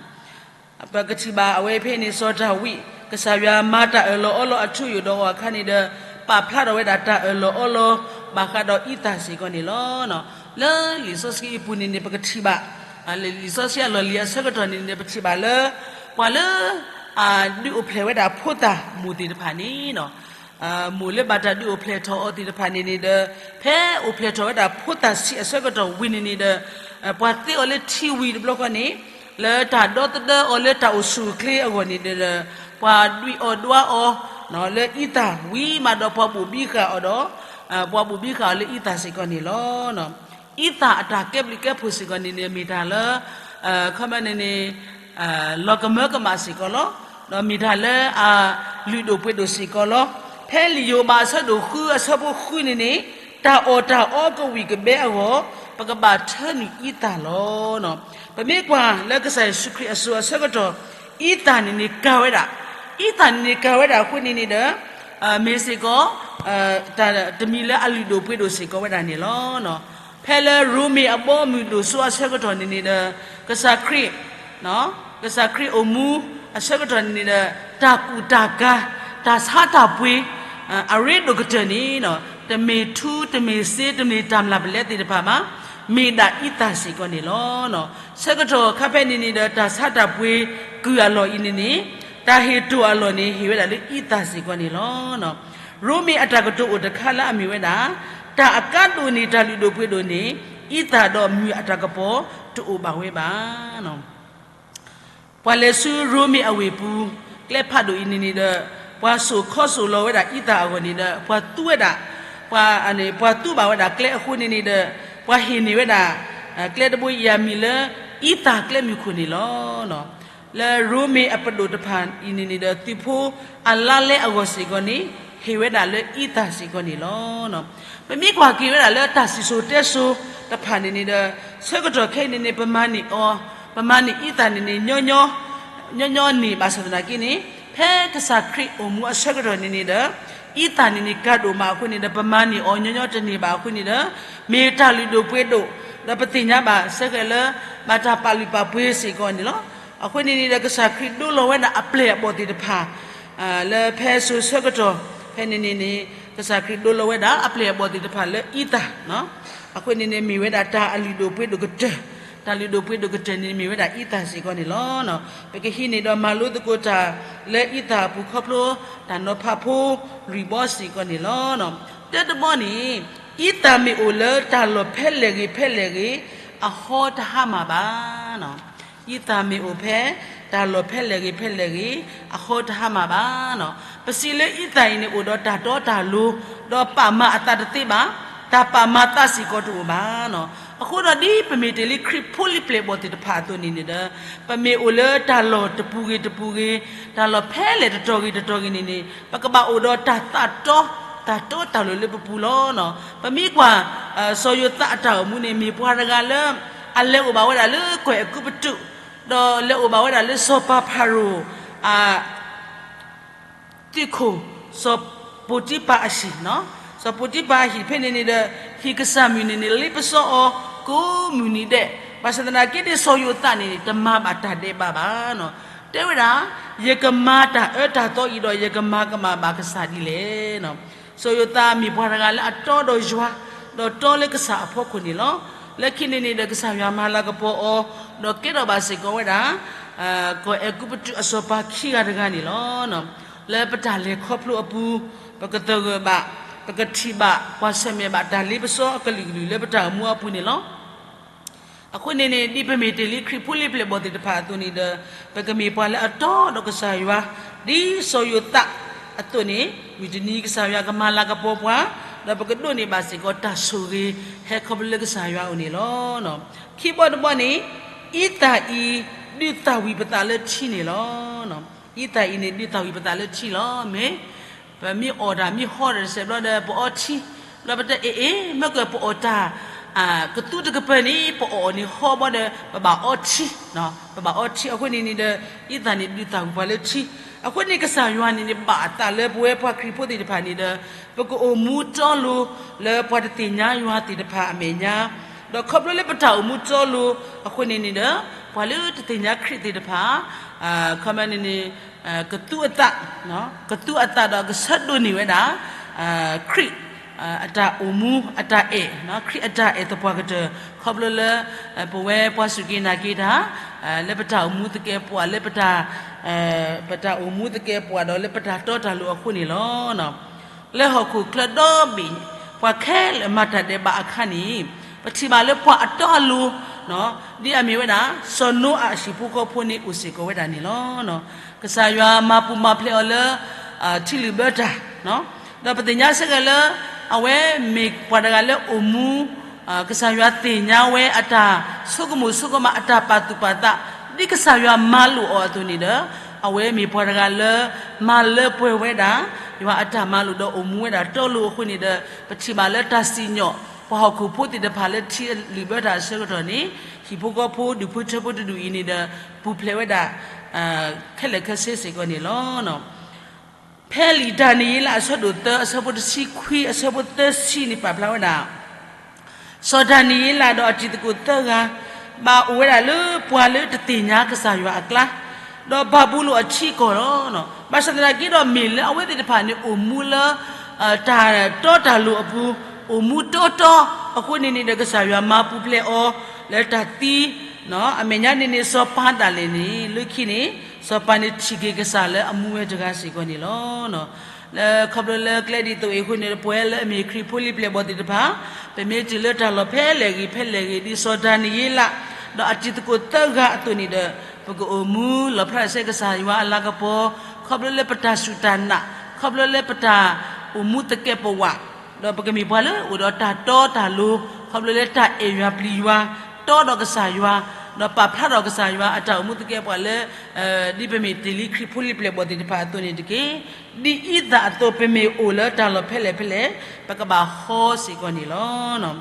ပကထံၣ်ဘၣ်အဝဲဖဲန့ၣ် စီၤဒၤဝံး ကစၢ်ယွၤမၤတၢ်အၢၣ်လီၤအီလီၤအထူအယိာ်ဒီးအီၤအခါန့ၣ်ဒီး ပာ်ဖျါထီၣ်ဝဲဒၣ်တၢ်အၢၣ်လီၤအီလီၤ ဘၣ်ဃးဒီးအံသၣ်စ့ၢ်ကီးန့ၣ်လီၤ. လၢလံာ်စီဆှံအပူၤန့ၣ်န့ၣ် ပကထံၣ်ဘၣ် လံာ်စီဆှံအလီၢ်လံၤအဆၢကတီၢ်န့ၣ်န့ၣ် ပထံၣ်ဘၣ်လၢ ပှၤလၢ အဒုးအိၣ်ဖျဲၣ်ဝဲဒၣ်ဖိသၣ်မိၢ်သ့ၣ်တဖၣ်န့ၣ် မိၢ်လၢဘၣ်တၢ်ဒုးအိၣ်ဖျဲၣ်ထီၣ်အီၤသ့ၣ်တဖၣ်န့ၣ်န့ၣ်ဒီး, ဖဲအိၣ်ဖျဲၣ်ထီၣ်ဝဲဒၣ်ဖိသၣ်ဆံးအဆၢကတီၢ်ဝံၤန့ၣ်န့ၣ်ဒီး, ပှၤသ့အီၤလၢထံဝံၤတဘျီဃီန့ၣ်, လၢတၢ်ဒီသဒၢအီၤလၢတၢ်အိၣ်ဆူၣ်အိၣ်ချ့အဂီၢ်န့ၣ်ဒီး, ပှၤဒွံၣ်အီၣ်ဒွါအီၤ လၢအံသၣ်ဝံၤမးဒီးပှၤဘိၣ်ဘံဃာ်အီၤဒီး, ပှၤဘိၣ်ဘံဃာ်အီၤလၢအံသၣ်စ့ၢ်ကီးန့ၣ်လီၤ. အံသၣ်အတၢ်ကဲဘျုးကဲဖှိၣ်စ့ၢ်ကီးန့ၣ်န့ၣ် မ့ၢ်တၢ်လၢ ခီမန့ၣ်န့ၣ် လီၤကမၢကမၣ်စ့ၢ်ကီးလီၤ. ဒီးမ့ၢ်တၢ်လၢအလုၢ်ဒိၣ်ပှ့ၤဒိၣ်စ့ၢ်ကီးလီၤ. ဖဲလံာ်ယိၤဘးအဆၢဒိၣ်ဃုအဆၢဖိဃုန့ၣ်န့ၣ်, တၢ်အီၣ်တၢ်အီကဝံၣ်ကဘဲအဂီၢ်, ပကဘၣ်ထၢနုာ်အံသၣ်လီၤ. ပမ့ၢ်ကွၢ်လၢကစၢ်ယ့ၣ်ၡူးခရံာ်အစိၤအဆၢကတီၢ်, အံသၣ်န့ၣ်န့ၣ်ကၤဝဲဒၣ်, အံသၣ်န့ၣ်န့ၣ်ကၤဝဲဒၣ်အဃိန့ၣ်န့ၣ်ဒီး, မ့ၢ်စ့ၢ်ကီး တၢ်တမံၤလၢအလုၢ်ဒိၣ်ပှ့ၤဒိၣ်စ့ၢ်ကီးဝဲဒၣ်န့ၣ်လီၤ. ဖဲလၢရိမ့ၤအဘီအမုၢ်ဒိၣ်စိအဆၢကတီၢ်န့ၣ်န့ၣ်ဒီး, ကစၢ်ခရံာ်, ကစၢ်ခရံာ်အိၣ်မူအဆၢကတီၢ်န့ၣ်န့ၣ်ဒီး, တၢ်ကူၣ်တၢ်ကၤ, တၢ်ဆါတၢ်ပှ့ၤ, အရ့ဒိၣ်ကတၢၢ်န့ၣ်, တမ့ၢ်ထူတမ့ၢ်စ့တမ့ၢ်တၢ်မျၢ်ပလဲသ့ၣ်တဖၣ်ဘၣ်, မ့ၢ်ဒၣ်အံသၣ်စ့ၢ်ကီးန့ၣ်လီၤ. ဆၢကတီၢ်ခါဖဲန့ၣ်န့ၣ်ဒီး တၢ်ဆါတၢ်ပှ့ၤကုၢ်အလီၢ်အံၤန့ၣ်န့ၣ်, တၢ်ဟ့ၣ်တိၢ်အလီၢ်န့ၣ် ဟ့ၣ်ဝဲဒၣ်လၢအံသၣ်စ့ၢ်ကီးန့ၣ်လီၤ. ရိမ့ၤအတၢ်ကတိၤအိၣ်တခါလၢအမ့ၢ်ဝဲဒၣ်, တၢ်အကါဒိၣ်န့ၢ် တၢ်လုၢ်ဒိၣ်ပှ့ၤဒိၣ်န့ၣ်, အံသၣ်ဒီးမုၢ်အတၢ်ကပီၤတအိၣ်ဘၣ်ဝဲဘၣ်. ပှၤလဲၤဆူရိမ့ၤအဝ့ၢ်ပူၤ, ကျဲဖးဒိၣ်အံၤန့ၣ်န့ၣ်ဒီး, ပှၤစိာ်ခီစိာ်လီၤဝဲဒၣ်အံသၣ်အဂီၢ်န့ၣ်ဒီး ပှၤသူဝဲဒၣ်, ပှၤ, ပှၤသူဘၣ်ဝဲဒၣ်ကျဲအဃိန့ၣ်န့ၣ်ဒီး, ပှၤဟ့ၣ်န့ၢ်ဝဲဒၣ် ကျဲတဘိအံၤအမံၤလၢ အံသၣ်ကျဲမုၢ်ခိၣ်န့ၣ်လီၤ. လၢရိမ့ၤအပဒိၣ်တဖၣ်အံၤန့ၣ်န့ၣ်ဒီး သုးဖိအလါလဲအဂီၢ်စ့ၢ်ကီးန့ၣ် ဟ့ၣ်ဝဲဒၣ်လၢအံသၣ်စ့ၢ်ကီးန့ၣ်လီၤ. ပမ့ၢ်ကွၢ်က့ၤဝဲဒၣ်လၢတၢ်စံၣ်စိၤတဲစိၤတဖၣ်န့ၣ်န့ၣ်ဒီး, ဆၢကတီၢ်ခဲအံၤန့ၣ်န့ၣ် ပမၤန့ၢ်အီၤ, ပမၤန့ၢ်အံသၣ်န့ၣ်န့ၣ် ညီညီ, ညီညီန့ၣ်ဘၣ်ဆၣ်သနာ်က့န့ၣ်, ဖဲကစၢ်ခရံာ်အိၣ်မူအဆၢကတီၢ်န့ၣ်န့ၣ်ဒီး, အံသၣ်န့ၣ်န့ၣ် ကၤဒိၣ်မးအဃိန့ၣ်ဒီး ပမၤန့ၢ်အီၤညီညီတန့ၢ်ဘၣ်အဃိန့ၣ်ဒီး, မ့ၢ်တၢ်လုၢ်ဒိၣ်ပှ့ၤဒိၣ်, ဒီးပသ့ၣ်ညါဘၣ်ဆၢကတီၢ်လၢ ဘၣ်တၢ်ပာ်လုၢ်ပာ်ပှ့ၤစ့ၢ်ကီးန့ၣ်လီၤ. အဃိန့ၣ်န့ၣ်ဒီး ကစၢ်ခရံာ်ဒိလီၤဝဲဒၣ်အပျဲၢ်အဘီၣ်သ့ၣ်တဖၣ် လၢဖဲစိၤဆၢကတီၢ်ဖဲန့ၣ်န့ၣ်န့ၣ်, ကစၢ်ခရံာ်ဒိလီၤဝဲဒၣ်အပျဲၢ်အဘီၣ်သ့ၣ်တဖၣ်လၢအံသၣ်, အဃိန့ၣ်န့ၣ် မ့ၢ်ဝဲဒၣ်တၢ်အလုၢ်ဒိၣ်ပှ့ၤဒိၣ်ကတၢၢ်, တၢ်လုၢ်ဒိၣ်ပှ့ၤဒိၣ်ကတၢၢ်န့ၣ် မ့ၢ်ဝဲဒၣ်အံသၣ်စ့ၢ်ကီးန့ၣ်လီၤ. ပကဟံးန့ၢ်ဒီးမၤလိသကိးတၢ်လၢအံသၣ်အပူၤခီဖျိ တၢ်နီၤဖးဖိလွံၢ်ဘီစ့ၢ်ကီးန့ၣ်လီၤ. တၢတဘီန့ၣ်, အံသၣ်မ့ၢ်အိၣ်လၢတၢ်လီၢ်ဖဲလဲၣ်ဂ့ၤဖဲလဲၣ်ဂ့ၤ, အဟီတဟါမၢ်ဘၣ်. အံသၣ်မ့ၢ်အိၣ်ဖဲ တၢ်လီၢ်ဖဲလဲၣ်ဂ့ၤဖဲလဲၣ်ဂ့ၤ, အဟီတဟါမၢ်ဘၣ်. ပစံးလၢအံသၣ်အံၤန့ၣ် အိၣ်ဒီးတၢ်တီတၢ်လိၤ, ဒီးပာ်မၤအသးတသ့ဘၣ်, တၢ်ပာ်မၤသးစ့ၢ်ကီးတအိၣ်ဘၣ်. အဃိဒီးဒ်ပမ့ၢ်တ့ၢ်လံခရံာ်ဖိလံၤပျဲၢ်ဘီၣ်သ့ၣ်တဖၣ်အသိးန့ၣ်န့ၣ်ဒီး, ပမ့ၢ်အိၣ်လၢတၢ်လီၢ်တပူၤဂ့ၤတပူၤဂ့ၤ, တၢ်လီၢ်ဖဲလဲၣ်တတီၤဂ့ၤတတီၤဂ့ၤန့ၣ်န့ၣ်, ပကဘၣ်အိၣ်ဒီးတၢ်သးတီ, တၢ်တီတၢ်လိၤလၢပပူၤလီၤ. ပမ့ၢ်ကွၢ် စီၤယိၤသးအတၢ်အိၣ်မူန့ၣ် မ့ၢ်ပှၤတဂၤလၢ အလဲၤအိၣ်ဘၣ်ဝဲဒၣ်လၢကီၢ်အဲၤကူပတူး, ဒီးလဲၤအိၣ်ဘၣ်ဝဲဒၣ်လၢစီၤပၤဖၤရိၤ အ သုးခိၣ် စီၤပိၤတံပၤအဟံၣ်, စီၤပိၤတံပၤအဟံၣ်ဖဲန့ၣ်န့ၣ်ဒီး, ဟံၣ်ကစၢ်မုၣ်န့ၣ်န့ၣ် လ့ပစီအီၤကိးမုၢ်နံၤဒဲး, ဘၣ်ဆၣ်သနာ်က့န့ၣ် စီၤယိၤသးန့ၣ်န့ၣ် တမၤဘၣ်တၢ်ဒဲးဘးဘၣ်. တဲဝဲဒၣ်, ယကမၤတၢ်အၢတၢ်သီအံၤဒီး ယကမၤကမၣ်ဘၣ်ကစၢ်ဒ်လဲၣ်. စီၤယိၤသးမ့ၢ်ပှၤတဂၤလၢအတီဒီးယွၤ, ဒီးတီလၢကစၢ်အဖီခိၣ်န့ၣ်လီၤ. လၢခံန့ၣ်န့ၣ်ဒီး ကစၢ်ယွၤမၤလၤကပီၤအီၤ, ဒီးကဲထီၣ်ဘၣ်စ့ၢ်ကီးဝဲဒၣ် ကီၢ်အဲၤကူပတူးအစီၤပၤခံဂၤတဂၤန့ၣ်လီၤ. လၢပတၢ်လဲၤခီဖျိအပူၤ, ပကသဂၢၢ်ဘၣ်, ပကထံၣ်ဘၣ်, ပှၤဆၢၣ်မဲာ်ဘၣ်တၢ်လ့ပစီအကလုာ်ကလုာ်လၢပတၢ်အိၣ်မူအပူၤန့ၣ်လီၤ. အဃိန့ၣ်န့ၣ် ဒ်ပမ့ၢ်တ့ၢ်လံခရံာ်ဖိလံၤပျဲၢ်ဘီၣ်သ့ၣ်တဖၣ်အသိးန့ၣ်ဒီး, ပကမ့ၢ်ပှၤလၢအတီဒီးကစၢ်ယွၤ, ဒ်စီၤယိၤသးအသိးန့ၣ်, မုၢ်တနံၤကစၢ်ယွၤကမၤလၤကပီၤပှၤ, ဒီးပကဒိးန့ၢ်ဘၣ်စ့ၢ်ကီးတၢ်ဆိၣ်ဂ့ၤ ဟဲခီဖျိလၢကစၢ်ယွၤအအိၣ်န့ၣ်လီၤ. ခံဘီတဘီန့ၣ်, အံသၣ်အံၤ ဒုးသၣ်ဝံၤပသးလၢထံန့ၣ်လီၤ. အံသၣ်အံၤန့ၣ် ဒုးသၣ်ဝံၤပသးလၢထံလီၤ. မ့ၢ် ပမ့ၢ်အီၣ်တၢ်မ့ၢ်ဟီတၢ်တစဲးဘျီဒီး ပအီထံ, ဘျီပတဲအ့ၣ်အ့ၣ် မ့ၢ်ကပအီၣ်တၢ် ကသူတကပၤန့ၣ် ပအီၣ်န့ၣ်ဟီဘၣ်ဒီး ပဘၣ်အီထံ, ပဘၣ်အီထံအဃိန့ၣ်န့ၣ်ဒီး အံသၣ်န့ၣ်ဒုးသၣ်ဝံၤပှၤလၢထံ. အဃိန့ၣ်ကစၢ်ယွၤန့ၣ်န့ၣ် ဘၣ်အသးလၢပဝဲပှၤခရံာ်ဖိသ့ၣ်တဖၣ်န့ၣ်ဒီး ပကအိၣ်မူတီလိၤလၢပှၤတသ့ၣ်ညါယွၤသ့ၣ်တဖၣ်အမဲာ်ညါ, ဒီးခီဖျိလၢပတၢ်အိၣ်မူတီလိၤအဃိန့ၣ်န့ၣ်ဒီး ပှၤလၢတသ့ၣ်ညါခရံာ်သ့ၣ်တဖၣ် ခီမန့ၣ်န့ၣ် ကသူအသး, ကသူအသးဒီးကဆၢဒိးန့ၢ်ဝဲဒၣ် ခရံာ် အတၢ်အိၣ်မူအတၢ်အဲၣ်, ခရံာ်အတၢ်အဲၣ်သပှၢ်ကတၢၢ် ခီဖျိလၢ ပဝဲပှၤစူၢ်က့ၤနာ်က့ၤတၢ် လၢပတၢ်အိၣ်မူသကဲးပှၤ လၢပတၢ် ပတၢ်အိၣ်မူသကဲးပှၤဒီးလၢပတၢ်တီတၢ်လိၤအဃိန့ၣ်လီၤ. လၢဟီၣ်ခိၣ်ချၢဒီဘ့ၣ် ပှၤခဲလၢာ်မၤတၢ်ဒဲးဘးအခါန့ၣ် ပထံၣ်ဘၣ်လၢပှၤအတီအလိၤ ဒ်အမ့ၢ်ဝဲဒၣ် စီၤနိအၤအဟံၣ်ဖိဃီဖိန့ၣ် အိၣ်စ့ၢ်ကီးဝဲဒၣ်န့ၣ်လီၤ. ကစၢ်ယွၤမၤပူၤမၤဖျဲးအီၤလၢ ထံလုၣ်ဘၢတၢ်, ဒီးပသ့ၣ်ညါစ့ၢ်ကီးလၢ အဝဲမ့ၢ်ပှၤတဂၤလၢအိၣ်မူ ကစၢ်ယွၤသ့ၣ်ညါဝဲအတၢ်ဆိကမိၣ်ဆိကမး အတၢ်ပာ်သူၣ်ပာ်သး ဒ်ကစၢ်ယွၤမၤလိာ်အီၤအသိးန့ၣ်ဒီး အဝဲမ့ၢ်ပှၤတဂၤလၢ မၤလၢပှဲၤဝဲဒၣ် ယွၤအတၢ်မၤလိာ်ဒီးအိၣ်မူဝဲဒၣ်တီလိၤအဃိန့ၣ်ဒီး ပထံၣ်ဘၣ်လၢတၢ်စံၣ်ညီၣ် ပှၤဟီၣ်ခိၣ်ဖိသ့ၣ်တဖၣ်လၢထံလုၣ်ဘၢတၢ်အဆၢကတီၢ်န့ၣ် ဟံၣ်ဖိဃီဖိဒူၣ်ဖိထၢဖိတဒူၣ်အံၤန့ၣ်ဒီး ပူၤဖျဲးဝဲဒၣ် ခဲလၢာ်ခဲဆ့စ့ၢ်ကီးန့ၣ်လီၤ. ဖဲလံာ်ဒၤနံးယ့လးအဆၢဒိၣ်သၢ အဆၢဖိတဆံခွံ အဆၢဖိသၢဆံန့ၣ်ပာ်ဖျါဝဲဒၣ် စီၤဒၤနံးယ့လးဒီးအတံၤသကိးသၢဂၤ ဘၣ်အိၣ်ဝဲဒၣ်လၢပှၤလၢတသ့ၣ်ညါကစၢ်ယွၤအကျါ, ဒီးဘၤဘူလိၣ်အထံအကီၢ်လီၤ. ဘၣ်ဆၣ်သနာ်က့ဒီး မ့ၢ်လၢအဝဲသ့ၣ်တဖၣ်န့ၣ် အိၣ်မူလၢ တၢ်တီတၢ်လိၤအပူၤ, အိၣ်မူတီတီအဃိန့ၣ်န့ၣ်ဒီး ကစၢ်ယွၤမၤပူၤဖျဲးအီၤ လၢတၢ်သံ အမဲာ်ညါန့ၣ်န့ၣ် စီၤပၤသးလဲၣ်န့ၣ် လၢခံန့ၣ် စီၤပၤန့ၣ်ထံၣ်က့ၤကစၢ်လၢအမူဝဲတဂၤစ့ၢ်ကီးန့ၣ်လီၤ. လၢခီဖျိလၢကျဲဒ်သိးအံၤအဃိန့ၣ် ပဝဲလၢအမ့ၢ်ခရံာ်ဖိလံၤပျဲၢ်ဘီၣ်သ့ၣ်တဖၣ် ပမ့ၢ်တုၤလၢတၢ်လီၢ်ဖဲလဲၣ်ဂ့ၤဖဲလဲၣ်ဂ့ၤ ဒ်စီၤဒၤနံးယ့လး ဒီးအတံၤသကိးသၢဂၤအသိးန့ၣ်ဒီး ပကအိၣ်မူလီၣ်ဖျါထီၣ်ဆူကစၢ်ယွၤအလၤကပီၤ ခီဖျိလၢပတၢ်စူၢ်တၢ်နာ် ခီဖျိလၢပတၢ်အိၣ်မူသကဲးပဝး ဒီးပကမ့ၢ်ပှၤလၢအိၣ်ဒီးတၢ်တီတၢ်လိၤ ခီဖျိလၢတၢ်အဲၣ်ယွၤပျံၤယွၤ တီဒီးကစၢ်ယွၤ ဒီးပာ်ဖျါထီၣ်ကစၢ်ယွၤအတၢ်အိၣ်မူသကဲးပဝးလၢ ဒ်ပမ့ၢ်တ့ၢ်လံခရံာ်ဖိလံၤပျဲၢ်ဘီၣ်သ့ၣ်တဖၣ်အသိးန့ၣ်တက့ၢ်. ဒ်အံသၣ်အသိး ပမ့ၢ်အိၣ်လၢတၢ်လီၢ်ဖဲလဲၣ်ဖဲလဲၣ် ပကဘၣ်ဟီစ့ၢ်ကီးန့ၣ်လီၤ.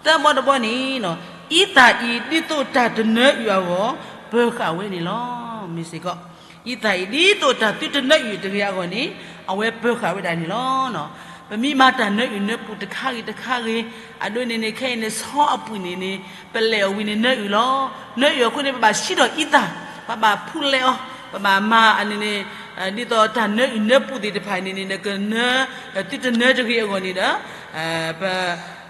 သၢဘီတဘီန့ၣ် အံသၣ်အံၤ ဒ်သိးတၢ်တနၢအုၣ်အဂီၢ် ပၢၤဃာ်ဝဲန့ၣ်လီၤ. မ့ၢ်စ့ၢ်ကီး အံသၣ်အံၤ ဒ်သိးတၢ်သုတနၢအုၣ်တဂ့ၤအဂီၢ်န့ၣ် အဝဲပၢၤဃာ်ဝဲဒၣ်န့ၣ်လီၤ. ပမ့ၢ်မၤတၢ်နၢအုၣ်နၢပူၤတခါဂ့ၤတခါဂ့ၤ အဒိန့ၣ်န့ၣ် ခဲအံၤန့ၣ် ဆီအပုၢ်န့ၣ်န့ၣ် ပလဲၤအီၤဝံၤန့ၣ် နၢအုၣ်လီၤ. နၢအုၣ်အဃိန့ၣ် ပဘၣ်ဟံးထီၣ်အံသၣ်, ပဘၣ်ဖူးလဲအီၤ, ပဘၣ်မၤအန့ၣ်န့ၣ် ဒ်သိးတၢ်နၢအုၣ်နၢပူၤသ့ၣ်တဖၣ်န့ၣ်န့ၣ် ကနၢ သုတနၢတဂ့ၤအဂီၢ်န့ၣ်ဒီး ပ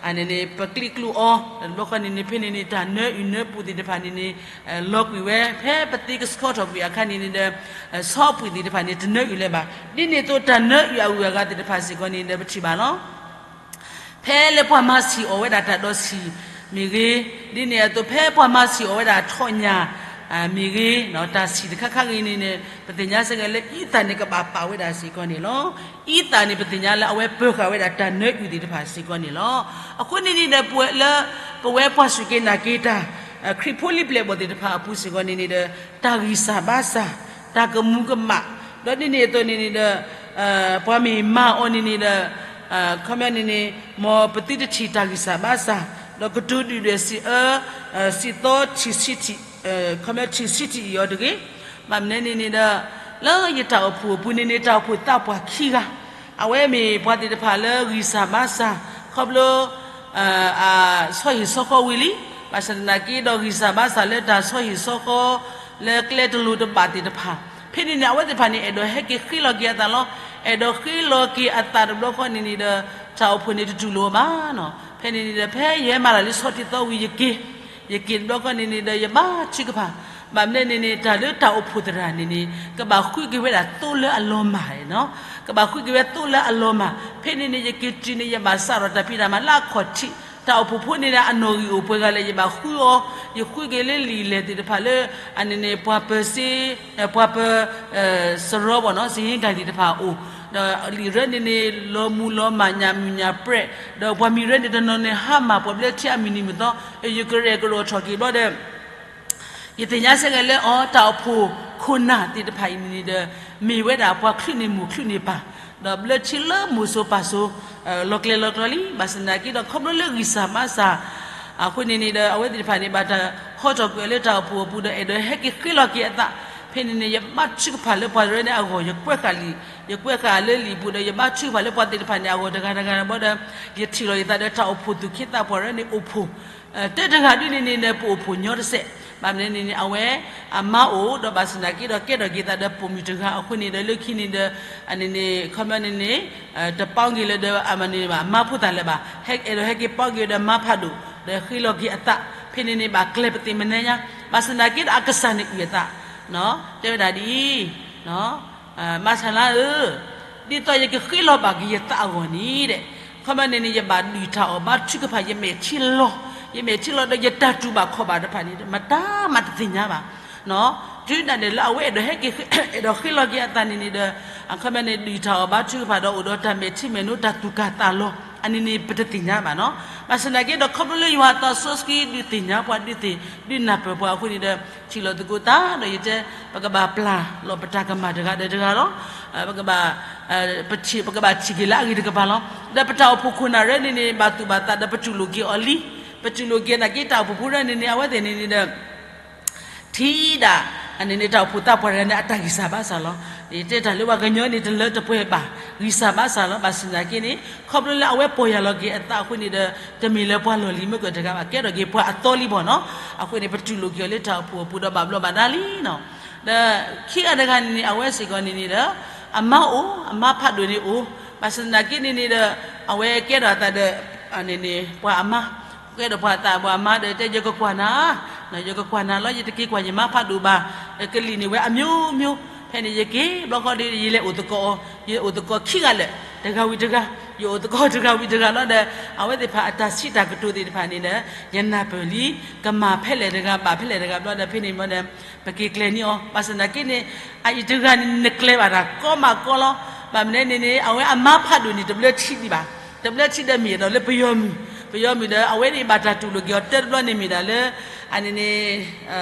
အန့ၣ်န့ၣ် ပကျံးကျိၤအီၤ တဘျီဃီန့ၣ်န့ၣ် ဖဲန့ၣ်န့ၣ် တၢ်နၢအုၣ်နၢပူၤသ့ၣ်တဖၣ်န့ၣ်န့ၣ် လီၤကွံာ်ဝဲ ဖဲပသ့ကဆှီထီၣ်ကွံာ်အခါန့ၣ်န့ၣ်ဒီး ဆီအပုၢ်သ့ၣ်တဖၣ်န့ၣ် တနၢအုၣ်လၢၤဘၣ်. ဒ်န့ၣ်အသိးတၢ်နၢအုၣ်အဂုၤအဂၤသ့ၣ်တဖၣ်စ့ၢ်ကီးန့ၣ်ဒီး ပထံၣ်ဘၣ်လီၤ. ဖဲလၢပှၤမၤဆံၣ်အီၤဝဲဒၣ်တၢ်ဒီးဆံၣ်မ့ၢ်ဂ့ၤ, ဒ်န့ၣ်အသိးဖဲပှၤမၤဆံၣ်အီၤဝဲဒၣ်ထီၣ်ညၣ် မ့ၢ်ဂ့ၤ, တၢ်ဆံၣ်တခါခါဂ့ၤန့ၣ်န့ၣ် ပသ့ၣ်ညါစ့ၢ်ကီးလၢအံသၣ်န့ၣ် ကဘၣ်ပာ်ဝဲဒၣ်စ့ၢ်ကီးန့ၣ်လီၤ. အံသၣ်န့ၣ် ပသ့ၣ်ညါလၢအဝဲပၢၤဃာ်ဝဲဒၣ်တၢ်နၢအုၣ်သ့ၣ်တဖၣ်စ့ၢ်ကီးန့ၣ်လီၤ. အဃိန့ၣ်န့ၣ်ဒီး ပဝဲလၢ ပဝဲပှၤစူၢ်က့ၤနာ်က့ၤတၢ် ခရံာ်ဖိလံၤပျဲၢ်ဘီၣ်သ့ၣ်တဖၣ်အပူၤစ့ၢ်ကီးန့ၣ်န့ၣ်ဒီး တၢ်ဂံၢ်စၢ်ဘါစၢ်, တၢ်ကမူၤကမၣ်, ဒီးဒ်န့ၣ်အသိးန့ၣ်န့ၣ်ဒီး ပှၤမ့ၢ်မၤအီၤန့ၣ်န့ၣ်ဒီး ခီပညီန့ၣ်န့ၣ် မ်ပသုတထံၣ်တၢ်ဂံၢ်စၢ်ဘါစၢ်, ဒီးကတိၤဒုၣ်ဒွဲၣ်စံးအၢ စံးသီထံၣ်ဆံးထံၣ် ခီပညီထံၣ်ဆံးထံၣ်အံၤအီၤတဂ့ၤ. ဘၣ်မနုၤန့ၣ်န့ၣ်ဒီး လၢယတၢ်အိၣ်ဖှိၣ်အပူၤန့ၣ်န့ၣ် တၢ်အိၣ်ဖှိၣ်သးပှၢ်ခံဂၤ, အဝဲမ့ၢ်ပှၤသ့ၣ်တဖၣ်လၢဂံၢ်စၢ်ဘါစၢ် ခီဖျိ အဆီဟံၣ်ဆီဃီဝံၤလံ, ဘၣ်ဆၣ်သနာ်က့ဒီးဂံၢ်စၢ်ဘါစၢ်လၢတၢ်ဆီဟံၣ်ဆီဃီ လၢကျဲတလိၤတဘၣ်သ့ၣ်တဖၣ်, ဖဲန့ၣ်န့ၣ် အဝဲသ့ၣ်တဖၣ်န့ၣ် အဲၣ်ဒိးဟဲက့ၤဃ့လီၤက့ၤအသးလီၤ. အဲၣ်ဒိးဃ့လီၤက့ၤအသးတဘျီဃီန့ၣ်န့ၣ်ဒီး တၢ်အိၣ်ဖှိၣ်န့ၣ်တတူၢ်လိာ်ဘၣ်နီၤ. ဖဲန့ၣ်န့ၣ်ဒီး ဖဲယဟဲမၤတၢ်လၢဆီတံၢ်သီဝံၤယက့ၤ, ယက့ၤတဘျီဃီန့ၣ်န့ၣ်ဒီး ယဘါထုကဖၣ်, ဘၣ်မနုၤန့ၣ်န့ၣ် တၢ်လၢတၢ်အိၣ်ဖှိၣ်သရၣ်န့ၣ်န့ၣ် ကဘၣ်ဃုက့ၤဝဲဒၣ်သိလၢအလီၤမၢ်နီၤ, ကဘၣ်ဃုက့ၤဝဲသိလၢအလီၤမၢ်. ဖဲန့ၣ်န့ၣ် ယက့ၤတုၤန့ၣ် ယဘၣ်စးထီၣ်တၢ်ဖံးတၢ်မၤလၢအခီၣ်ထံး, တၢ်အိၣ်ဖှိၣ်ဖိန့ၣ်ဒီး အနီၣ်ဂံၢ်အိၣ်ပှဲၤဂၤလၢယဘၣ်ဃုအီၤ, ယဃုက့ၤလၢလံာ်လဲၢ်သ့ၣ်တဖၣ်လၢ အန့ၣ်န့ၣ် ပှၤပၢၤစ့ ပှၤပၢၤ စရီဘီၢ်နီၤ စ့ဟ့ကၣ်သ့ၣ်တဖၣ်အအိၣ်, ဒီးလံာ်ရၢန့ၣ်န့ၣ် လီၤမူလီၤမၢ်ညၣ်မုၢ်ညၣ်ပြဲး, ဒီးပှၤမံၤရၢန့ၣ် တနီၤန့ၣ်ဟါမၢ်ပှၤဘျၢထံအမုၢ်နံၤမုၢ်သီ, ယကရဲၣ်ကရိၣ်ထီၣ်က့ၤဘျီဒီး ယသ့ၣ်ညါစ့ၢ်ကီးလၢအီၤ တၢ်အိၣ်ဖှိၣ်ခိၣ်နၢ်သ့ၣ်တဖၣ်အံၤန့ၣ်ဒီး မ့ၢ်ဝဲဒၣ်ပှၤချုးန့ၢ်မိၢ်ချုးန့ၢ်ပၢ်, ဒီးဘျၢထံလၢမိၢ်စိၤပၢ်စိၤ လီၤကျဲၤလီၤကျီလံ. ဘၣ်ဆၣ်သနာ်က့ဒီး ခီဖျိလၢဂံၢ်စၢ်ဘါစၢ် အဃိန့ၣ်န့ၣ်ဒီး အဝဲသ့ၣ်တဖၣ်န့ၣ် ဘၣ်တၢ်ဟီထီၣ်ကွံာ်အီၤလၢတၢ်အိၣ်ဖှိၣ်အပူၤဒီး အဲၣ်ဒိးဟဲက့ၤဃ့လီၤက့ၤအသး, ဖဲန့ၣ်န့ၣ် ယဘါထုကဖၣ်လၢပှၤတရၢန့ၣ်အဂီၢ်, ယကွဲးဃာ်လံာ်, ယကွဲးဃာ်လၢလံာ်အပူၤဒီး ယဘါထုကဖၣ်လၢပှၤသ့ၣ်တဖၣ်န့ၣ်အဂီၢ် တဂၤတဂၤဘျီဒီး ယထံၣ်လီၤယသးဒီး တၢ်အိၣ်ဖှိၣ်သူၣ်က့သးပှၢ်တရၢန့ၣ်အိၣ်ဖှိၣ် တၢတဂၤဒ်န့ၣ်န့ၣ်ဒီး ပအိၣ်ဖှိၣ်ညီတစဲး, ဘၣ်မနုၤန့ၣ်န့ၣ် အဝဲအမါအိၣ်ဒီး ဘၣ်ဆၣ်သနာ်က့ဒီး ကဲထီၣ်က့ၤသးဒီးပိာ်မုၣ်တဂၤအဃိန့ၣ်ဒီး လၢခံန့ၣ်ဒီး အန့ၣ်န့ၣ် ခီပညီန့ၣ်န့ၣ် တပီက့ၤလၢၤဒီး အမၤန့ၣ်ဘၣ် မါဖိသၣ်လၢၤဘၣ်, ဟဲအဲၣ်ဒိးဟဲက့ၤပီက့ၤဒီးမါဖးဒိၣ် ဒီးဃ့လီၤက့ၤအသး, ဖဲန့ၣ်န့ၣ် ဘၣ်ကျဲၤပသ့ၣ်မနုၤညါ, ဘၣ်ဆၣ်သနာ်က့ဒီး အကစၢ်န့ၣ်အုၣ်အသး တဲဝဲဒၣ်ဒ်အံၤ, မါဆါလါဧၢ ဒ်သိးယကဃ့လီၤဘၣ်က့ၤယသးအဂီၢ်န့ၣ်ဒီး, ခီမ့ၢ်န့ၣ်န့ၣ် ယဘၣ်ဒုးတၢ်အီၣ်ဘါထုကဖၣ် ယမဲာ်ထံလီၤ, ယမဲာ်ထံလီၤဒီးယတၢ်တူၢ်ဘၣ်ခီၣ်ဘၣ်တဖၣ်န့ၣ် မတၤမၤတသ့ၣ်ညါဘၣ်. တုၤဒၣ်လဲာ်လၢအဝဲအဲၣ်ဒိးဟဲက့ၤ အဲၣ်ဒိးဃ့လီၤက့ၤအသးန့ၣ်န့ၣ်ဒီး, အခီမ့ၢ်န့ၣ် ဒုးတၢ်အီၣ်ဘါထုကဖၣ်ဒီးအိၣ်ဒီးတၢ်မဲာ်ထံမဲာ်နိ တၢ်သူၣ်ကၢ်သးလီၤ အန့ၣ်န့ၣ် ပတသ့ၣ်ညါဘၣ်နီၤ. ဘၣ်ဆၣ်သနာ်က့ဒီး ခီဖျိလၢယွၤအသးစီဆှံဒုးသ့ၣ်ညါပှၤ ဒုးသ့ၣ် ဒုးနၢ်ပၢၢ်ပှၤအဃိန့ၣ်ဒီး ထံၣ်လိာ်သကိးသးဒီးယတဲ, ပကဘၣ်ပျၢ်လီၤပတၢ်ကမၣ်တဂၤဒီးတဂၤလီၤ. ပကဘၣ် ပထံၣ် ပကဘၣ်ထံၣ်က့ၤလၢအဂ့ၤတကပၤလီၤ. ဒီးပတၢ်အိၣ်ဖှိၣ်ခိၣ်နၢ်ရၢန့ၣ်န့ၣ် ဘၣ်သူၣ်ဘၣ်သးဒီးပတူၢ်လိာ်က့ၤအီၤလံ. ပတူၢ်လိာ်က့ၤသနာ်က့ တၢ်အိၣ်ဖှိၣ်ဖိရၢန့ၣ်န့ၣ် အဝဲသ့ၣ်န့ၣ်န့ၣ်ဒီး ထံၣ်ဒၣ် အန့ၣ်န့ၣ် တၢ်အိၣ်ဖှိၣ်သးပှၢ်တဂၤန့ၣ် အတၢ်ဂံၢ်စၢ်ဘါစၢ်လီၤ. ယတဲတၢ်လၢပှၤကညီန့ၣ် တလၢတပှဲၤဘၣ်, ဂံၢ်စၢ်ဘါစၢ်လီၤ. ဘၣ်ဆၣ်သနာ်က့န့ၣ် ခီဖျိလၢအဝဲပီၢ်ယၢ်လီၤက့ၤအသးအဃိန့ၣ်ဒီး တမ့ၢ်လၢပှၤလီၢ်လံၤမ့ၢ်ကတဂၤဘၣ်, ကဲထီၣ်က့ၤပှၤအသီလံဘၣ်နီၤ. အဃိန့ၣ် ပတူၢ်လိာ်က့ၤအီၤလၢတၢ်အိၣ်ဖှိၣ်အပူၤဒီးဘၣ်ဘျီးဘၣ်ဒါလံနီၤ. ဒီးခံဂၤတဂၤန့ၣ်န့ၣ် အဝဲစ့ၢ်ကီးန့ၣ်န့ၣ်ဒီး အမါအိၣ် အမါဖးဒိၣ်န့ၣ်အိၣ်, ဘၣ်ဆၣ်သနာ်က့န့ၣ်န့ၣ်ဒီး အဝဲကဲထီၣ်အသးဒီး န့ၣ်န့ၣ် ပှၤအမါ ကဲထီၣ်ပှၤအသးပှၤအမါဒီးတဲ ယကကွၢ်နၤ, ယကကွၢ်နၤလီၤ ယတက့ၤကွၢ်ယမါဖးဒိၣ်ဘၣ်, ကလံၣ်န့ၣ်ဝဲအမျိုးမျိုး, ဖဲန့ၣ်ယက့ၤဘျီဃီဒီး ယလဲၤအိၣ်သကိးအီၤ, ယအိၣ်သကိးခံဂၤလၢာ်, တဂၤဝံၤတဂၤ, ယအိၣ်သကိးတဂၤဝံၤတဂၤလီၤဒီး အဝဲသ့ၣ်တဖၣ်အတၢ်စံးတၢ်ကတိၤသ့ၣ်တဖၣ်န့ၣ်ဒီး ယနၢ်ပၢၢ်လံ, ကမၣ်ဖဲလဲၣ်တဂၤ ဘၣ်ဖဲလဲၣ်တဂၤဘျီဒီး ဖဲန့ၣ်ဘျီဒီး ပက့ၤကျဲၤန့ၢ်အီၤ, ဘၣ်ဆၣ်သနာ်က့န့ၣ် အအံၤတဂၤန့ၣ် နကျဲၤဘၣ်တၢ်ကီမးကီလီၤ, ဘၣ်မနုၤန့ၣ်န့ၣ် အဝဲအမါဖးဒိၣ်န့ၣ် တဘျၢထံဒံးဘၣ်, တဘျၢထံဒီးမ့ၢ်အဲၣ်ဒိးလၢပယီၤမုၢ်, ပယီၤမုၢ်ဒီး အဝဲန့ၣ်ဘၣ်တၢ်တူၢ်လိာ်က့ၤအီၤတၢတဘျီန့ၣ်မ့ၢ်ဒၣ်လၢ အန့ၣ်န့ၣ်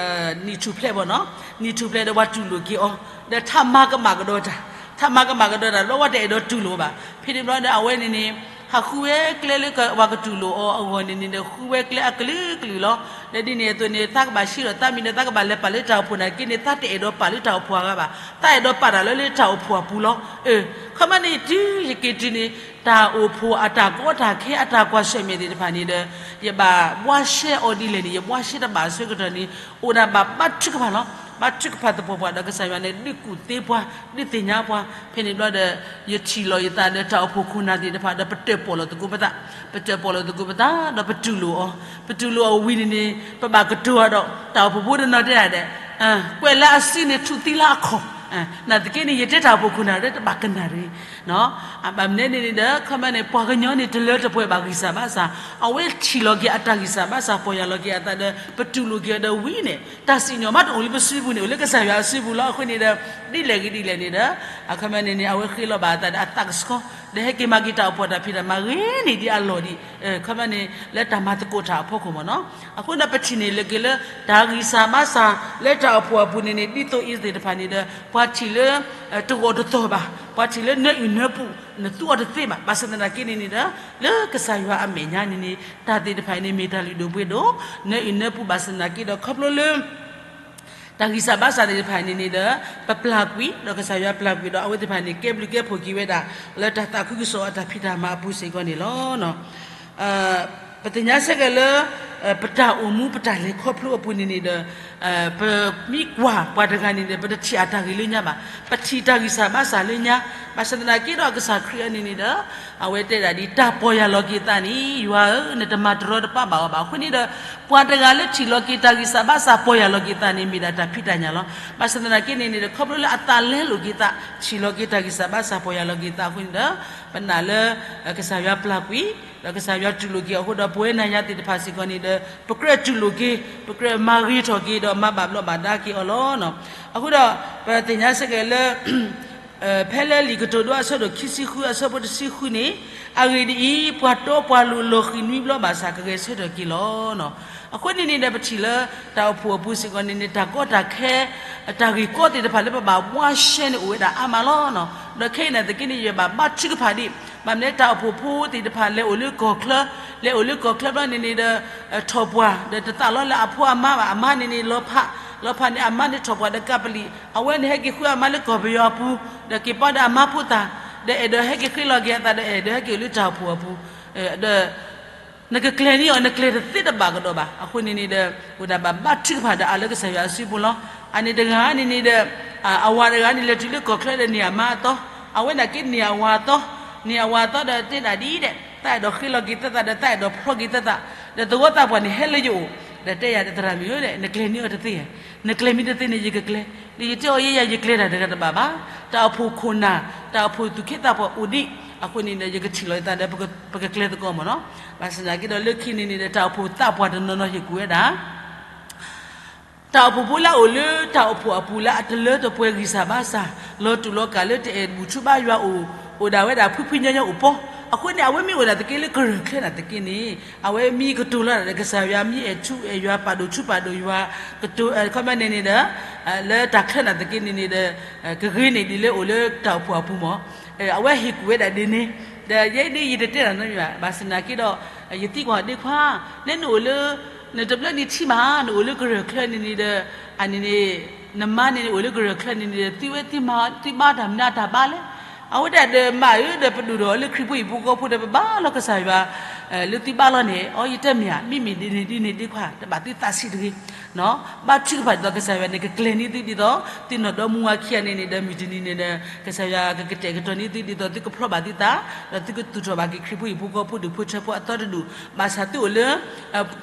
နံၣ်ထူၣ်ဖျဲးဘၣ်နီၤ, နံၣ်ထူၣ်ဖျဲးဒီးပှၤတူၢ်လိာ်က့ၤအီၤ, ဒီးထးမၤကမၣ်ကဒီးတၢ်, ထးမၤကမၣ်ကဒီးတၢ်ဘျီ ဝဲတအဲၣ်ဒိးတူၢ်လိာ်ဘၣ်, ဖဲန့ၣ်ဘျီဒီး အဝဲန့ၣ်န့ၣ် ဟးဃုဝဲကျဲလၢပှၤကတူၢ်လိာ်အီၤအဂီၢ်န့ၣ်န့ၣ်ဒီး ဃုဝဲကျဲအကလုာ်ကလုာ်လီၤ. ဒီးဒ်န့ၣ်အသိးန့ၣ် သးကဘၣ်ဆှၢဒီးသးမံၤဒီး သးကဘၣ်လဲၤပာ်လၢတၢ်အိၣ်ဖှိၣ်နာ်က့န့ၣ် သးတအဲၣ်ဒိးပာ်လၢတၢ်အိၣ်ဖှိၣ်အဂၤဘၣ်, သးအဲၣ်ဒိးပာ်တၢ်လၢလၢတၢ်အိၣ်ဖှိၣ်အပူၤလီၤ. အၢ ခီမ့ၢ်န့ၣ် တုၤယက့ၤတုၤန့ၣ် တၢ်အိၣ်ဖှိၣ်အတၢ်ကီတၢ်ခဲ အတၢ်ကွၢ်ဆၢၣ်မဲာ်သ့ၣ်တဖၣ်န့ၣ်ဒီး ယဘၣ်ဘှါရှဲအီၤဒ်လဲၣ်န့ၣ် ယဘှါရှဲတဘၣ်အဆၢကတီၢ်န့ၣ် အိၣ်ဒၣ်ဘၣ်ဘါထုကဖၣ်လီၤ. ဘါထုကဖၣ်သပှၢ်ပှၢ်ဒီးကစၢ်ယွၤန့ၣ် ဒုးကူၣ်သ့ပှၤ ဒုးသ့ၣ်ညါပှၤ, ဖဲန့ၣ်ဘျီဒီး ယထံၣ်လီၤယသးဒီးတၢ်အိၣ်ဖှိၣ်ခိၣ်နၢ်သ့ၣ်တဖၣ်ဒီး ပတၢၣ်ပီၣ်လိာ်သကိးပသး, ပတၢၣ်ပီၣ်လိာ်သကိးပသးဒီးပတူၢ်လိာ်အီၤ, ပတူၢ်လိာ်အီၤဝံၤန့ၣ်န့ၣ် ပဘၣ်ကတိၤအီၤဒီး တၢ်အိၣ်ဖှိၣ်ဖိတနီၤတဲဒၣ်ဒီး ကွဲးလၢအစုန့ၣ် ထူၣ်သံလၢအခီၣ်, နာ်သက့န့ၣ် ယတဲတၢ်အိၣ်ဖှိၣ်ခိၣ်နၢ်ရၢတဘၣ်ကနၣ်တဂ့ၤ ဘၣ်မနုၤန့ၣ်န့ၣ်ဒီး ခီမ့ၢ်န့ၣ် ပှၤကညီန့ၣ် တလၢတပှဲၤဘၣ်ဂံၢ်စၢ်ဘါစၢ်, အဝဲထံၣ်လီၤက့ၤအတၢ်ဂံၢ်စၢ်ဘါစၢ် ပီၢ်ယၢ်လီၤက့ၤအသးဒီး ပတူၢ်လိာ်က့ၤအီၤဒီးဝံၤန့ၣ် တၢ်စံၣ်ညီၣ်မးတအိၣ်လၢပစုပူၤန့ၣ် အိၣ်လၢကစၢ်ယွၤအစုပူၤလီၤ. အဃိန့ၣ်ဒီး ဒ်လဲၣ်ဂ့ၤဒ်လဲၣ်န့ၣ်ဒီး အခီမ့ၢ်န့ၣ်န့ၣ် အဝဲဃ့လီၤဘၣ်အသးဒီးအသးကဆှီ ဒီးဟဲက့ၤမၤက့ၤတၢ်အိၣ်ဖှိၣ်တၢ်ဖံးတၢ်မၤဂ့ၤန့ၣ်ဒ်အလီၢ်ဒံး, ခီမ့ၢ်န့ၣ် လၢတၢ်မၤသကိးတၢ်အဖီခိၣ်မ့ၢ်နီၤ. အဃိဒီးပထံၣ်န့ၣ်လၢက့ၤလၢ တၢ်ဂံၢ်စၢ်ဘါစၢ်လၢတၢ်အိၣ်ဖှိၣ်အပူၤန့ၣ်န့ၣ် ဒ်သိးအံၤသ့ၣ်တဖၣ်န့ၣ်ဒီး ပှၤထံၣ်လၢ တဂီၢ်တသီၣ်ဘၣ်, ပှၤထံၣ်လၢနၢအုၣ်နၢပူၤ နသူအီၤတသ့ဘၣ်. ဘၣ်ဆၣ်သနာ်က့န့ၣ်န့ၣ်ဒီး လၢကစၢ်ယွၤအမဲာ်ညါန့ၣ်န့ၣ် တၢ်သ့ၣ်တဖၣ်အံၤန့ၣ် မ့ၢ်တၢ်လုၢ်ဒိၣ်ပှ့ၤဒိၣ် နၢအုၣ်နၢပူၤ ဘၣ်ဆၣ်သနာ်က့ဒီး ခီဖျိလၢ တၢ်ဂံၢ်စၢ်ဘါစၢ်သ့ၣ်တဖၣ်န့ၣ်န့ၣ်ဒီး ပပျၢ်ကွံာ် ဒီးကစၢ်ယွၤပျၢ်ကွံာ်ဒီး အဝဲသ့ၣ်တဖၣ်န့ၣ် ကဲဘျုးကဲဖှိၣ်က့ၤဝဲဒၣ် လၢတၢ်သးခုကစီၣ်အတၢ်ဖံးတၢ်မၤအပူၤစ့ၢ်ကီးန့ၣ်လီၤ. ပသ့ၣ်ညါစ့ၢ်ကီးလၢ ပတၢ်အိၣ်မူပတၢ်လဲၤခီဖျိအပူၤန့ၣ်န့ၣ်ဒီး ပမ့ၢ်ကွၢ်ပှၤတဂၤန့ၣ်ဒီး ပတထံၣ်အတၢ်ဂ့ၤလၢညါဘၣ်, ပထံၣ်တၢ်ဂံၢ်စၢ်ဘါစၢ်လၢညါ, ဘၣ်ဆၣ်သနာ်က့ဒီး ကစၢ်ခရံာ်အံၤန့ၣ်န့ၣ်ဒီး အဝဲတဲဒၣ်ဒ်တၢ်ပီၢ်ယၢ်လီၤက့ၤသးန့ၣ် ယွၤဧၢ နတမၤတရီတပါဘၣ်အီၤဘၣ်. အဃိန့ၣ်ဒီး ပှၤတဂၤလၢထံၣ်လီၤက့ၤတၢ်ဂံၢ်စၢ်ဘါစၢ် ပီၢ်ယၢ်လီၤက့ၤသးန့ၣ် မ့ၢ်ဒၣ်တၢ်ဖံးတၢ်ညၣ်လီၤ. ဘၣ်ဆၣ်သနာ်က့န့ၣ်န့ၣ်ဒီး ခီဖျိလၢအသးလဲလိာ်က့ၤသး ထံၣ်လီၤက့ၤတၢ်ဂံၢ်စၢ်ဘါစၢ် ပီၢ်ယၢ်လီၤက့ၤသးအဃိန့ၣ်ဒီး ပနာ်လၢ ကစၢ်ယွၤပျၢ်ကွံာ် ဒီးကစၢ်ယွၤတူၢ်လိာ်က့ၤအဃိဒီး ပဝဲနၤယၤသ့ၣ်တဖၣ်စ့ၢ်ကီးန့ၣ်ဒီး ပကြၢးတူၢ်လိာ်က့ၤ ပကြၢးမၤဂ့ၤထီၣ်က့ၤဒီး မၤဘၣ်ဘျီးဘၣ်ဒါက့ၤအီၤလီၤ. အဃိဒီး ပသ့ၣ်ညါစ့ၢ်ကီးလၢ ဖဲလၢလံာ်ကတိၤဒိအဆၢဒိၣ်ခံဆံဃု အဆၢဖိတဆံဃုန့ၣ်, အဂ့ၢ်ဒ်အံၤ, ပှၤတီပှၤလိၤလီၤဃံၤနွံဘျီဘၣ်ဆၣ် ကဂဲၤဆၢထၢၣ်က့ၤလီၤ. အဃိန့ၣ်န့ၣ်ဒီး ပထံၣ်လၢတၢ်အိၣ်ဖှိၣ်အပူၤစ့ၢ်ကီးန့ၣ်န့ၣ် တၢ်ကီတၢ်ခဲ တၢ်ဂ့ၢ်ကီသ့ၣ်တဖၣ်လၢပဘၣ်ဘှါရှဲန့ၣ်အိၣ်ဝဲဒၣ်အါမးလီၤ. ဒီးခဲအံၤနာ်သက့န့ၣ် ယဘၣ်ဘါထုကဖၣ်ဒံး ဘၣ်မနုၤလၢတၢ်အိၣ်ဖှိၣ်ဖိသ့ၣ်တဖၣ်လဲၤအိၣ်လၢကီၢ်ချၢ, လဲၤအိၣ်လၢကီၢ်ချၢဘျီန့ၣ်န့ၣ်ဒီး ထီၣ်ပှၢ် ဒီးတသးလီလၢအဖိအမါဘၣ်, အမါန့ၣ်န့ၣ်လီၤဖး, လီၤဖးန့ၣ်အမါန့ၣ်ထီၣ်ပှၢ်ဒီးကးပလံၣ်, အဝဲန့ၣ်ဟဲက့ၤဃုအမါလၢကီၢ်ပယီၤအပူၤ, ဒီးက့ၤပာ်ဒီးအမါဖိသၣ်, ဒီးအဲၣ်ဒိးဟဲက့ၤဃ့လီၤက့ၤအသးဒီးအဲၣ်ဒိးဟဲက့ၤအိၣ်လၢတၢ်အိၣ်ဖှိၣ်အပူၤ, ဒီး နကကျဲၤန့ၢ်အီၤ နကျဲၤတသ့တဘၣ်ကဒီးဘၣ်. အဃိန့ၣ်န့ၣ်ဒီး အိၣ်ဒၣ်ဘၣ်ဘါထုကဖၣ်ဒီးအါလၢကစၢ်ယွၤအစုပူၤလီၤ. အန့ၣ်တဂၤန့ၣ်န့ၣ်ဒီး အဝၤတဂၤန့ၣ် လဲၤတုၤလၢကီၢ်ချၢဒီးန့ၢ်အမါအသီ, အဝဲနာ်က့န့ၢ်အဝၤအသီ, န့ၢ်အဝၤအသီဒီးတဲဒၣ်ဒ်အံၤဒီး သးအဲၣ်ဒိးဃ့လီၤက့ၤသးသးဒီး သးအဲၣ်ဒိးဖျီက့ၤသးသး, ဒီးသဝီသးပှၢ်န့ၣ်ဟဲလၢယအိၣ်, ဒီးတဲယၤဒီး သရၣ်မုၣ်ဧၢ, နကျဲၤန့ၢ်အီၤတသ့ဧါ, နကျဲၤမ့ၢ်တသ့န့ၣ် ယကကျဲၤ, ဒီးယတဲအီၤယဲယၤ ယကျဲၤတၢ်တဂၤတဘၣ်ဘၣ်. တၢ်အိၣ်ဖှိၣ်ခိၣ်နၢ် တၢ်အိၣ်ဖှိၣ်သူၣ်က့သးပှၢ်အိၣ်ဒံးအဃိန့ၣ်ဒီး ယကထံၣ်လီၤယသးဒီး ပကကျဲသကိးမ့ၢ်နီၤ. ဘၣ်ဆၣ်သနာ်က့ဒီး လၢခံန့ၣ်န့ၣ်ဒီး တၢ်အိၣ်ဖှိၣ်သးပှၢ်တနီၤနီၤဟ့ၣ်ကူၣ်ဝဲဒၣ် တၢ်အိၣ်ဖှိၣ်ဖိလၢအအိၣ်လၢတၢ်အိၣ်ဖှိၣ်အပူၤလၢအတလၢတပှဲၤဂံၢ်စၢ်ဘါစၢ်, လီၤတူာ်လီၤကာ်လၢတအဲၣ်ဘူၣ်ထူဘါယွၤအိၣ်, အိၣ်ဒၣ်ဝဲဒၣ်ဖှံဖှံညီညီအိၣ်ပီ, အဃိန့ၣ် အဝဲမ့ၢ်အိၣ်ဒၣ်သက့လၢကရၢၢ်ချၢနာ်သက့န့ၣ် အဝဲမ့ၢ်ကတိၤလီၤဒၣ်ဒီးကစၢ်ယွၤ မ့ၢ်အဲၣ်ထူအဲၣ်ယွၤ ပာ်ဒိၣ်ထူပာ်ဒိၣ်ယွၤ, ကတိၤ ခီပညီန့ၣ်န့ၣ်ဒီး လၢတၢ်ချၢနာ်သက့န့ၣ်န့ၣ်ဒီး ကဂ့ၤန့ၢ်ဒ်လၢအိၣ်လၢတၢ်အိၣ်ဖှိၣ်အပူၤမ့ၢ် အဝဲဟ့ၣ်ကူၣ်ဝဲဒၣ်ဒ်န့ၣ်, ဒီးယဲဒ်ယတတဲတၢ်နီတမံၤဘၣ်, ဘၣ်ဆၣ်သနာ်က့ဒီး ယသံကွၢ်ဒ့ခွါ, နဲနအိၣ်လၢ နတဘျၢနံၣ်ထံၣ်မး နအိၣ်လၢကရၢၢ်ချၢန့ၣ်န့ၣ်ဒီး အန့ၣ်န့ၣ် နမါန့ၣ်န့ၣ် အိၣ်လၢကရၢၢ်ချၢန့ၣ်န့ၣ်ဒီး သုဝဲသုမၤသုဘါတၢ်မနုၤတၢ်ဘါလဲၣ်. အဝဲဒၣ်ဒီး မးဧၢ ဒီးပဒိၣ်ဒီးလၢခရံာ်ဖိဟံၣ်ဖိဃီဖိဒီး ပဘါလီၤကစၢ်ယွၤ လၢသုဘါလီၤန့ၣ် အီ ယတဲမ့ၢ်ဧါ, မ့မ့ၢ်ဒ်န့ၣ်ဒ်န့ၣ်ဒ့ခွါ တဘၣ်သုသးဆံးတဂ့ၤ ဘါထုကဖၣ်ဒ်သိးကစၢ်ယွၤန့ၣ် ကကျဲၤန့ၢ်သုဒ်သိး သုနီၢ်ဒီမါဝၤခံဂၤန့ၣ်န့ၣ်ဒီး မုၢ်တနံၤန့ၣ်ဒီး ကစၢ်ယွၤကကတဲာ်ကတီၤန့ၢ်သုဒ်သိး သုကဖျီဘၣ်သုသး ဒီးသုကသူၣ်ထီၣ်ဘၣ်က့ၤခရံာ်ဖိဟံၣ်ဖိဃီဖိဒူၣ်ဖိထၢဖိအသီတဒူၣ်, ဘၣ်ဆၣ်သုအိၣ်လၢ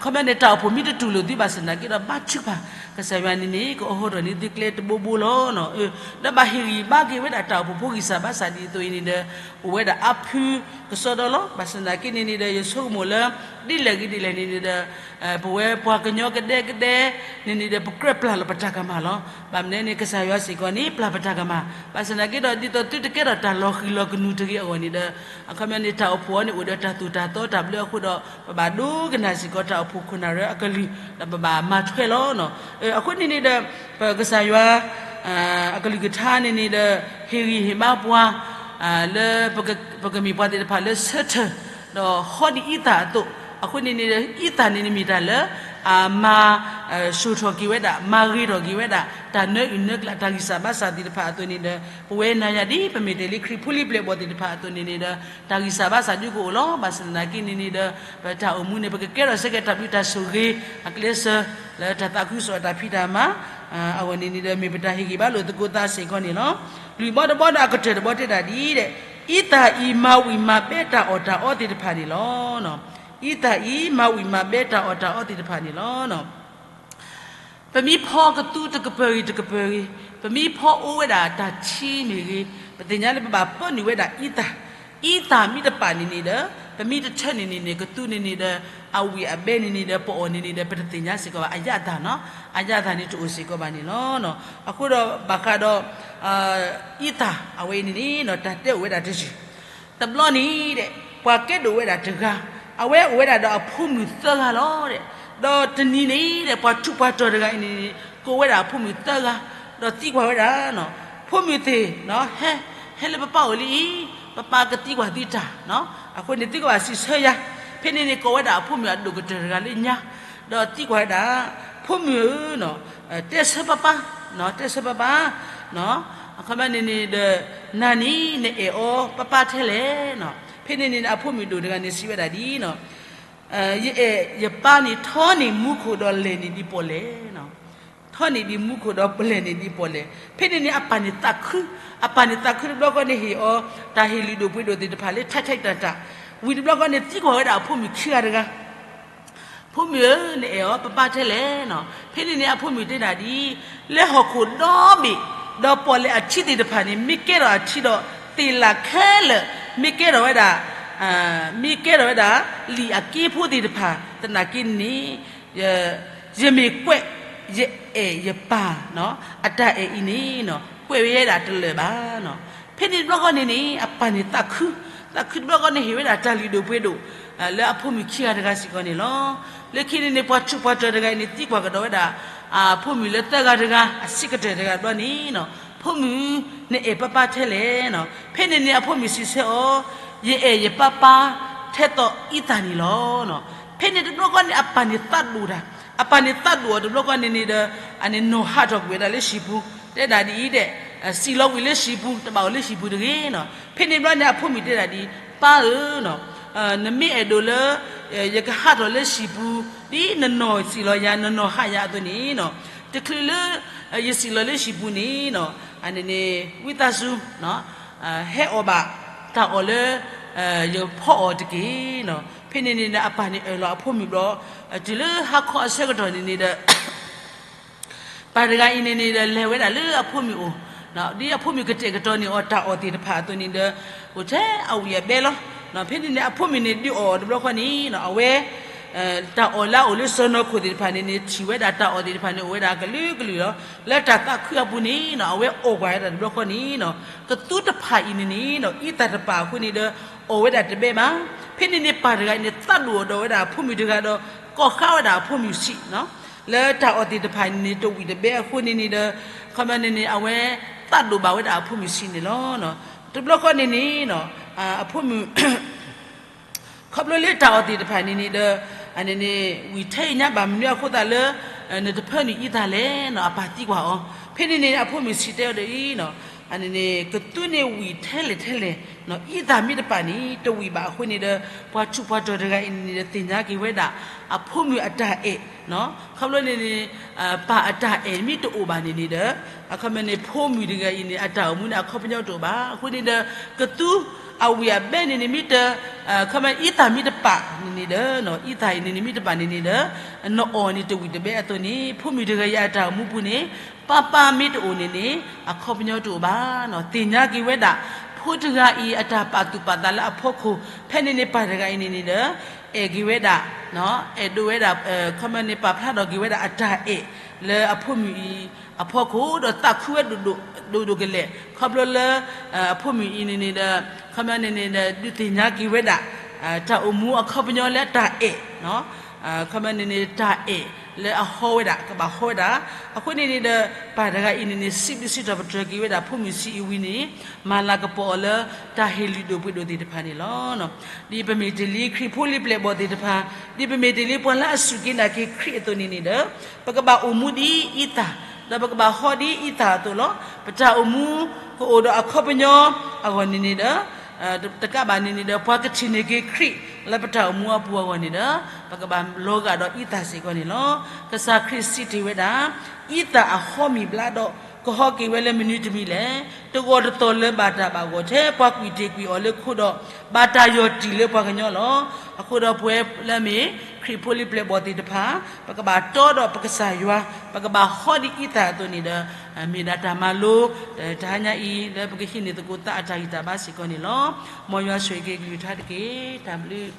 ခီပညီန့ၣ် တၢ်အိၣ်ဖှိၣ်မ့ၢ်တတူၢ်လိာ်သုဘၣ်ဆၣ်သနာ်က့ဒီး ဘါထုကဖၣ် ကစၢ်ယွၤန့ၣ်န့ၣ် ကအိးထီၣ်န့ၢ်သုကျဲတဘိဘိလီၤ. ဒီးဘၣ်ဟ့ၣ်ဂံၢ်ဘါက့ၤဝဲဒၣ်တၢ်အိၣ်ဖှိၣ်ဖိဂံၢ်စၢ်ဘါစၢ်ဒ်သိးအံၤန့ၣ်ဒီး အိၣ်ဝဲဒၣ်အါဖုကစီဒီလီၤ. ဘၣ်ဆၣ်သနာ်က့န့ၣ်န့ၣ်ဒီး ယဆိကမိၣ်လၢ ဒ်လဲၣ်ဂ့ၤဒ်လဲၣ်န့ၣ်န့ၣ်ဒီး ပဝဲပှၤကညီကဒဲကဒဲ န့ၣ်န့ၣ်ဒီး ပကြၢးပျၢ်လီၤပတၢ်ကမၣ်လီၤ. ဘၣ်မနုၤန့ၣ် ကစၢ်ယွၤစ့ၢ်ကီးန့ၣ် ပျၢ်ပတၢ်ကမၣ်, ဘၣ်ဆၣ်သနာ်က့ဒီး ဒ်သိးသုတကဲထီၣ်တၢ်လီၤဃံၤလီၤကနူၤတဂ့ၤအဂီၢ်န့ၣ်ဒီး အခီပညီန့ၣ် တၢ်အိၣ်ဖှိၣ်အံၤန့ၣ် အိၣ်ဒီးတၢ်သိၣ်တၢ်သီတၢ်ဘျၢအဃိဒီး ပဘၣ်ဒိကနၣ်စ့ၢ်ကီးတၢ်အိၣ်ဖှိၣ်ခိၣ်နၢ်ရၢအကလုၢ် ဒီးပဘၣ်မၤထွဲလီၤ. အဃိန့ၣ်န့ၣ်ဒီး ပကစၢ်ယွၤ အကလုၢ်ကထါန့ၣ်န့ၣ်ဒီး ဟ့ၣ်ဂံၢ်ဟ့ၣ်ဘါပှၤ လၢ ပကမ့ၢ်ပှၤသ့ၣ်တဖၣ်လၢဆၢထၢၣ် ဒီးဟီဒ်အံသၣ်အသိး, အဃိန့ၣ်န့ၣ်ဒီး အံသၣ်န့ၣ်န့ၣ်မ့ၢ်တၢ်လၢ အမၤ စိာ်ထီၣ်က့ၤဝဲဒၣ် မၤဂ့ၤထီၣ်က့ၤဝဲဒၣ် တၢ်နၢအုၣ်နၢကျး တၢ်ဂံၢ်စၢ်ဘါစၢ်သ့ၣ်တဖၣ်အသိးန့ၣ်ဒီး ပဝဲနၤယၤဒ် ပမ့ၢ်တဲလံခရံာ်ဖိလံၤပျဲၢ်ဘီၣ်သ့ၣ်တဖၣ်အသိးန့ၣ်န့ၣ်ဒီး တၢ်ဂံၢ်စၢ်ဘါစၢ်ဒုကအိၣ်လီၤ. ဘၣ်ဆၣ်သနာ်က့န့ၣ်န့ၣ်ဒီး ပတၢ်အိၣ်မူန့ၣ် ပကကဲထီၣ်စ့ၢ်ကီးတၢ်ဘျုးတၢ်ဆိၣ်ဂ့ၤ အကျဲးစၢး လၢတၢ်သးခုကစီၣ်အတၢ်ဖံးတၢ်မၤ အဂီၢ်န့ၣ်န့ၣ်ဒီး မ့ၢ်ပတၢ်ဟ့ၣ်ဂံၢ်ဘါလိာ်သကိးသးစ့ၢ်ကီးန့ၣ်လီၤ. လွံၢ်ဘီတဘီဒီးအကတၢၢ်တဘီတဲဒၣ်ဒ်အံၤ, အံသၣ်အံၤမၤဝံၤမၤဘဲတၢ်အီၣ်တၢ်အီသ့ၣ်တဖၣ်န့ၣ်လီၤ. အံသၣ်အံၤမၤဝံၤမၤဘဲတၢ်အီၣ်တၢ်အီသ့ၣ်တဖၣ်န့ၣ်လီၤ. ပမ့ၢ်ဖီကသူတကပၤဂ့ၤတကပၤဂ့ၤ, ပမ့ၢ်ဖီအိၣ်ဝဲဒၣ်တၢ်ထံမ့ၢ်ဂ့ၤ, ပသ့ၣ်ညါလၢပဘၣ်ပၢနုာ်ဝဲဒၣ်အံသၣ်, အံသၣ်မ့ၢ်တပာ်န့ၣ်န့ၣ်ဒီး ပမ့ၢ်တထၢန့ၣ်န့ၣ်န့ၣ် ကသူန့ၣ်န့ၣ်ဒီး အဝံၣ်အဘဲန့ၣ်န့ၣ်ဒီး ပအီၣ်န့ၣ်န့ၣ်ဒီး ပတသ့ၣ်ညါစ့ၢ်ကီးဘၣ် အရသာနီၤ, အရသာန့ၣ်တအိၣ်စ့ၢ်ကီးဘၣ်န့ၣ်လီၤ. အဃိဒီးဘၣ်ဃးဒီး အံသၣ်အဝဲအံၤန့ၣ်န့ၣ် တၢ်တဲအိၣ်ဝဲဒၣ်တယုၢ် တဘျီန့ၣ်ဒီး ပှၤကဲဒိၣ်ဝဲဒၣ်တဂၤ, အဝဲအိၣ်ဝဲဒၣ်ဒီးအဖိမုၣ်သၢဂၤလီၤ. ဒီးတနံၤန့ၣ်ဒီး ပှၤထူးပှၤတီၤတဂၤအံၤန့ၣ် ကိးဝဲဒၣ်အဖိမုၣ်သၢဂၤ, ဒီးသံကွၢ်ဝဲဒၣ်, ဖိမုၣ်သ့ၣ်, ဟဲ, ဟဲလၢပပၢ်အိၣ်လံအံၤ, ပပၢ်ကသံကွၢ်သုတၢ်, အဃိန့ၣ်သုကဘၣ်စံးဆၢယၤ, ဖဲန့ၣ်န့ၣ် ကိးဝဲဒၣ်အဖိမုၣ်အဒိၣ်ကတၢၢ်တဂၤလၢညါ, ဒီးသံကွၢ်ဝဲဒၣ်, ဖိမုၣ်ဧၢ, တဲဆၢပၢ်ပၢ်, တဲဆၢပၢ်ပၢ်, အခီပညီန့ၣ်န့ၣ်ဒီး နၤန့ၣ် နအဲၣ်အီၤပၢ်ပၢ်ထဲလဲၣ်. ဖဲန့ၣ်န့ၣ် အဖိမုၣ်ဒိၣ်တဂၤန့ၣ် စံးဝဲဒၣ်ဒ်အံၤ, ယအဲၣ်ယပၢ်န့ၣ် ထီန့ၢ်မူခိၣ်ဒီးလဲၢ်န့ၢ်ဒံးပီၣ်လဲၣ်, ထီန့ၢ်ဒံးမူခိၣ်ဒီးလဲၢ်န့ၢ်ဒံးပီၣ်လဲၣ်. ဖဲန့ၣ်န့ၣ် အပၢ်န့ၣ်သးခု, အပၢ်န့ၣ်သးခုတဘျီဃီန့ၣ် ဟ့ၣ်အီၤ တၢ်ဟ့ၣ်လုၢ်ဒိၣ်ပှ့ၤဒိၣ်သ့ၣ်တဖၣ်လၢ ထဲးထဲးတၢ်တၢ်, ဝံၤတဘျီဃီန့ၣ် သံကွၢ်ဝဲဒၣ်အဖိမုၣ်ခံဂၤတဂၤ ဖိမုၣ်ဧၢ, နအဲၣ်အီၤပၢ်ပၢ်ထဲလဲၣ်. ဖဲန့ၣ်န့ၣ် အဖိမုၣ်တဲဒၣ်ဒ်အံၤ, လၢဟီၣ်ခိၣ်ဒီဘ့ၣ်, ဒီးပီၣ်လဲၣ်အထံသ့ၣ်တဖၣ်န့ၣ် မ့ၢ်ကဲထီၣ်အထံဒီး သ့ၣ်လၣ်ခဲလၢာ်, မ့ၢ်ကဲထီၣ်ဝဲဒၣ်, မ့ၢ်ကဲထီၣ်ဝဲဒၣ် လံာ်အက့ဖိသ့ၣ်တဖၣ် သနာ်က့န့ၣ် ယမ့ၢ်ကွဲး ယအဲၣ်ယပၢ် အတၢ်အဲၣ်အံၤန့ၣ် ကွဲးဝဲဒၣ်တလၢာ်ဘၣ်. ဖဲန့ၣ်တဘျီဃီန့ၣ်န့ၣ် အပၢ်န့ၣ်သးခု, သးခုတဘျီဃီန့ၣ် ဟ့ၣ်ဝဲဒၣ်တၢ်လုၢ်ဒိၣ်ပှ့ၤဒိၣ် လၢအဖိမုၣ်ခံဂၤတဂၤစ့ၢ်ကီးန့ၣ်လီၤ. လၢခံန့ၣ်န့ၣ် ပှၤထူးပှၤတီၤတဂၤအံၤန့ၣ် သံကွၢ်ကဒီးဝဲဒၣ် အဖိမုၣ်လၢသၢဂၤတဂၤ အဆံးကတၢၢ်တဂၤတဘျီန့ၣ်, ဖိမုၣ် နအဲၣ်ပၢ်ပၢ်ထဲလဲၣ်. ဖဲန့ၣ်န့ၣ် အဖိမုၣ်စံးဆၢအီၤ, ယအဲၣ်ယပၢ်ပၢ်ထဲသိးအံသၣ်န့ၣ်လီၤ. ဖဲန့ၣ်တဘျီဃီန့ၣ် အပၢ်န့ၣ်သးဒိၣ်တၢ်, အပၢ်န့ၣ်သးဒိၣ်အီၤတဘျီဃီန့ၣ်န့ၣ်ဒီး အန့ၣ်နီၢ်ဟးထီၣ်ကွံာ်ဝဲဒၣ်လၢဟံၣ်ပူၤ, တဲဒၣ်ဒ်အံၤဒဲး, စံၣ်လီၤဝံၤလၢဟံၣ်ပူၤ တဘၣ်အိၣ်လၢဟံၣ်ပူၤတဂ့ၤ. ဖဲန့ၣ်တဘျီန့ၣ် အဖိမုၣ်တဲဒၣ်ဒ်အံၤ, ပၢ်ဧၢ, နမ့ၢ်အဲၣ်ဒိးလၢ ယကဟးထီၣ်လၢဟံၣ်ပူၤ ဒ်နနီၢ်စံၣ်လီၤယၤ နနီၢ်ဟးယၤအသိးန့ၣ်, တချုးလၢ ယစံၣ်လီၤလၢဟံၣ်ပူၤန့ၣ်, အန့ၣ်န့ၣ် ဝံသးစူၤ ဟဲအီၣ်ဘၣ်တၢ်အီၣ်လၢ ယဖီအီၤတက့ၢ်. ဖဲန့ၣ်န့ၣ် အပၢ်န့ၣ်အၢၣ်လီၤအဖိမုၣ်ဘျီ, တုၤလၢဟါခီအဆၢကတီၢ်န့ၣ်န့ၣ်ဒီး ပၢ်တဂၤအံၤန့ၣ်န့ၣ်ဒီး လဲၤဝဲဒၣ်လၢအဖိမုၣ်အိၣ်, ဒ်အဖိမုၣ်ကတဲာ်ကတီၤန့ၢ်အီၤတၢ်အီၣ်သ့ၣ်တဖၣ်အသိးန့ၣ်ဒီး အိၣ်ထဲအဝံၣ်အဘဲလီၤ. ဖဲန့ၣ်န့ၣ် အဖိမုၣ်န့ၣ်ဒုးအီၣ်အီၤတဘျီဃီန့ၣ် အဝဲ တၢ်အီၣ်လၢအအိၣ်လၢစီၢ်နီၤခိၣ်သ့ၣ်တဖၣ်န့ၣ်န့ၣ် ထံၣ်ဝဲဒၣ်တၢ်အီၣ်သ့ၣ်တဖၣ်န့ၣ် အိၣ်ဝဲဒၣ်ကလုာ်ကလုာ်လီၤ. လၢတၢ်သးခုအပူၤန့ၣ် အဝဲအီၣ်ကွၢ်ဝဲဒၣ်တဘျီဃီန့ၣ် ကသူတဖၣ်အံၤန့ၣ်န့ၣ် အံသၣ်တပာ်အဃိန့ၣ်ဒီး အီၣ်ဝဲဒၣ်တဘဲဘၣ်. ဖဲန့ၣ်န့ၣ် ပၢ်တဂၤအံၤန့ၣ် သးဒိၣ်အီၤဒီးဝဲဒၣ်အဖိမုၣ်တဂၤဒီး ကိးဃါဝဲဒၣ်အဖိမုၣ်ဆံး လၢတၢ်အီၣ်သ့ၣ်တဖၣ်န့ၣ်န့ၣ် တဝံၣ်တဘဲအဃိန့ၣ်န့ၣ်ဒီး ခီပညီန့ၣ်န့ၣ် အဝဲသးဒိၣ်ဘၣ်ဝဲဒၣ်အဖိမုၣ်ဆံးန့ၣ်လီၤ. တဘျီဃီန့ၣ်န့ၣ် အဖိမုၣ် ခီဖျိလၢတၢ်အီၣ်သ့ၣ်တဖၣ်န့ၣ်န့ၣ်ဒီး အန့ၣ်န့ၣ် ဝံၣ်ထဲအံၤညါဘၣ်မနုၤအဃိသတးလၢ နတဖၢနုာ်အံသၣ်လဲၣ် အပၢ်သံကွၢ်အီၤ. ဖဲန့ၣ်န့ၣ် အဖိမုၣ်ဆံးတဲအီၤဒီးအံၤ အန့ၣ်န့ၣ် ကသူန့ၣ်ဝံၣ်ထဲလဲၣ်ထဲလဲၣ် အံသၣ်မ့ၢ်တပာ်န့ၣ် တဝံၣ်ဘၣ်အဃိန့ၣ်ဒီး ပှၤထူးပှၤတီၤတဂၤအံၤန့ၣ်န့ၣ်ဒီး သ့ၣ်ညါက့ၤဝဲဒၣ် အဖိမုၣ်အတၢ်အဲၣ် ခီဖျိန့ၣ်န့ၣ် ပၢ်အတၢ်အဲၣ်မ့ၢ်တအိၣ်ဘၣ်န့ၣ်န့ၣ်ဒီး အခီပညီန့ၣ် ဖိမုၣ်တဂၤအံၤန့ၣ် အတၢ်အိၣ်မူန့ၣ် အခီပညီတအိၣ်ဘၣ်. အဃိန့ၣ်ဒီး ကသူအဝံၣ်အဘဲန့ၣ်န့ၣ်မ့ၢ်တ ခီပညီအံသၣ်မ့ၢ်တပာ်န့ၣ်န့ၣ်ဒီး အံသၣ်အံၤန့ၣ်န့ၣ်မ့ၢ်တပာ်န့ၣ်န့ၣ်ဒီး နအီၣ်န့ၣ်တဝံၣ်တဘဲအသိးန့ၣ် ဖိမုၣ်တဂၤအံၤအတၢ်အိၣ်မူပူၤန့ၣ် ပၢ်ပၢ်မ့ၢ်တအိၣ်န့ၣ်န့ၣ် အခီပညီတအိၣ်ဘၣ်. သ့ၣ်ညါက့ၤဝဲဒၣ် ဖိတဂၤအံၤအတၢ်ပာ်သူၣ်ပာ်သးလၢအဖီခိၣ် ဖဲန့ၣ်န့ၣ် ပၢ်တဂၤအံၤန့ၣ်န့ၣ်ဒီး အဲၣ်က့ၤဝဲဒၣ် အဲၣ်ဒိးဝဲဒၣ် ခီပညီန့ၣ် ပာ်ဖျါထီၣ်က့ၤဝဲဒၣ်အတၢ်အဲၣ်လၢအဖိမုၣ်အံၤအဖီခိၣ် ဒီးသးခုဝဲဒိၣ်ဒိၣ်ကလဲာ် ခီဖျိလၢ အဖိမုၣ်အံၤန့ၣ်န့ၣ်ဒီး ခီပညီန့ၣ်န့ၣ်ဒီး ဒုးသ့ၣ်ညါက့ၤဝဲဒၣ် တၢ်အိၣ်မူအခီပညီလၢတၢ်အဲၣ် ခီပညီန့ၣ်န့ၣ် တၢ်အဲၣ်လၢအဟီဝဲဒၣ် ကဘၣ်ဟီဝဲဒၣ်. အဃိန့ၣ်န့ၣ်ဒီး ပၢ်တဂၤအံၤန့ၣ်န့ၣ် စံးဘျုးစံးထီၣ်ပတြၢၤက့ၤဝဲဒၣ် ဖိမုၣ်ဆံးအံၤဝံၤန့ၣ် မၤလၤကပီၤအီၤလၢ တၢ်ဟ့ၣ်လုၢ်ဒိၣ်ပှ့ၤဒိၣ်သ့ၣ်တဖၣ်န့ၣ်လီၤ. ဒ်ပမ့ၢ်တ့ၢ်လံခရံာ်ဖိလံၤပျဲၢ်ဘီၣ်သ့ၣ်တဖၣ် ဒ်ပမ့ၢ်တ့ၢ်လံပှၤလၢအစူၢ်က့ၤနာ်က့ၤခရံာ်အသိးန့ၣ်န့ၣ်ဒီး ပကဘၣ်အိၣ်မူဒ်အံသၣ် ဒီးပကဘၣ်ဟီဒ်အံသၣ်အသိးလီၤ. ပတၢ်အိၣ်မူကအိၣ်ဒီးအခီပညီအဂီၢ်န့ၣ်န့ၣ်ဒီး တကးဘၣ်န့ၣ်န့ၣ်ဒီး ပှၤကထံၣ်န့ၢ်က့ၤခရံာ်လၢပတၢ်အိၣ်မူအပူၤအဂီၢ်န့ၣ်ဒီး ပကဘၣ်လီၤဂာ်ဒီးအံသၣ်စ့ၢ်ကီးန့ၣ်လီၤ. ကစၢ်ခရံာ်စံးတ့ၢ်ဝဲဒၣ် အံသၣ်အဟီမ့ၢ်ဘျါဒီး ကဟီက့ၤဝဲလၢမနုၤတမံၤလဲၣ်. တဂီၢ်တသီၣ်လၢၤဘၣ်တၢ်ဘၣ်ဂီၢ်ထဲ ပှၤကွံာ်တ့ၢ်ကွံာ်အီၤလၢခိဒီး ဘၣ်တၢ်ယီၢ်တံၢ်လၢပှၤကညီလီၤ. အဃိဒီးပဝဲလၢအမ့ၢ်ခရံာ်ဖိလံၤပျဲၢ်ဘီၣ်သ့ၣ်တဖၣ် ပကဘၣ်တီဒီးပကစၢ်ယွၤ ပကဘၣ်ဟီဒ်အံသၣ်အသိးန့ၣ်ဒီး မ့ၢ်ဒၣ်တၢ်မၤလိ တဟါညါအံၤ လၢပကဟံးန့ၢ်သကိးသးအတၢ်ဂံၢ်တၢ်ဘါစ့ၢ်ကီးန့ၣ်လီၤ. မ်ယွၤဆိၣ်ဂ့ၤက့ၤကလုၢ်ကထါတက့ၢ်. တၢ်ဘျုး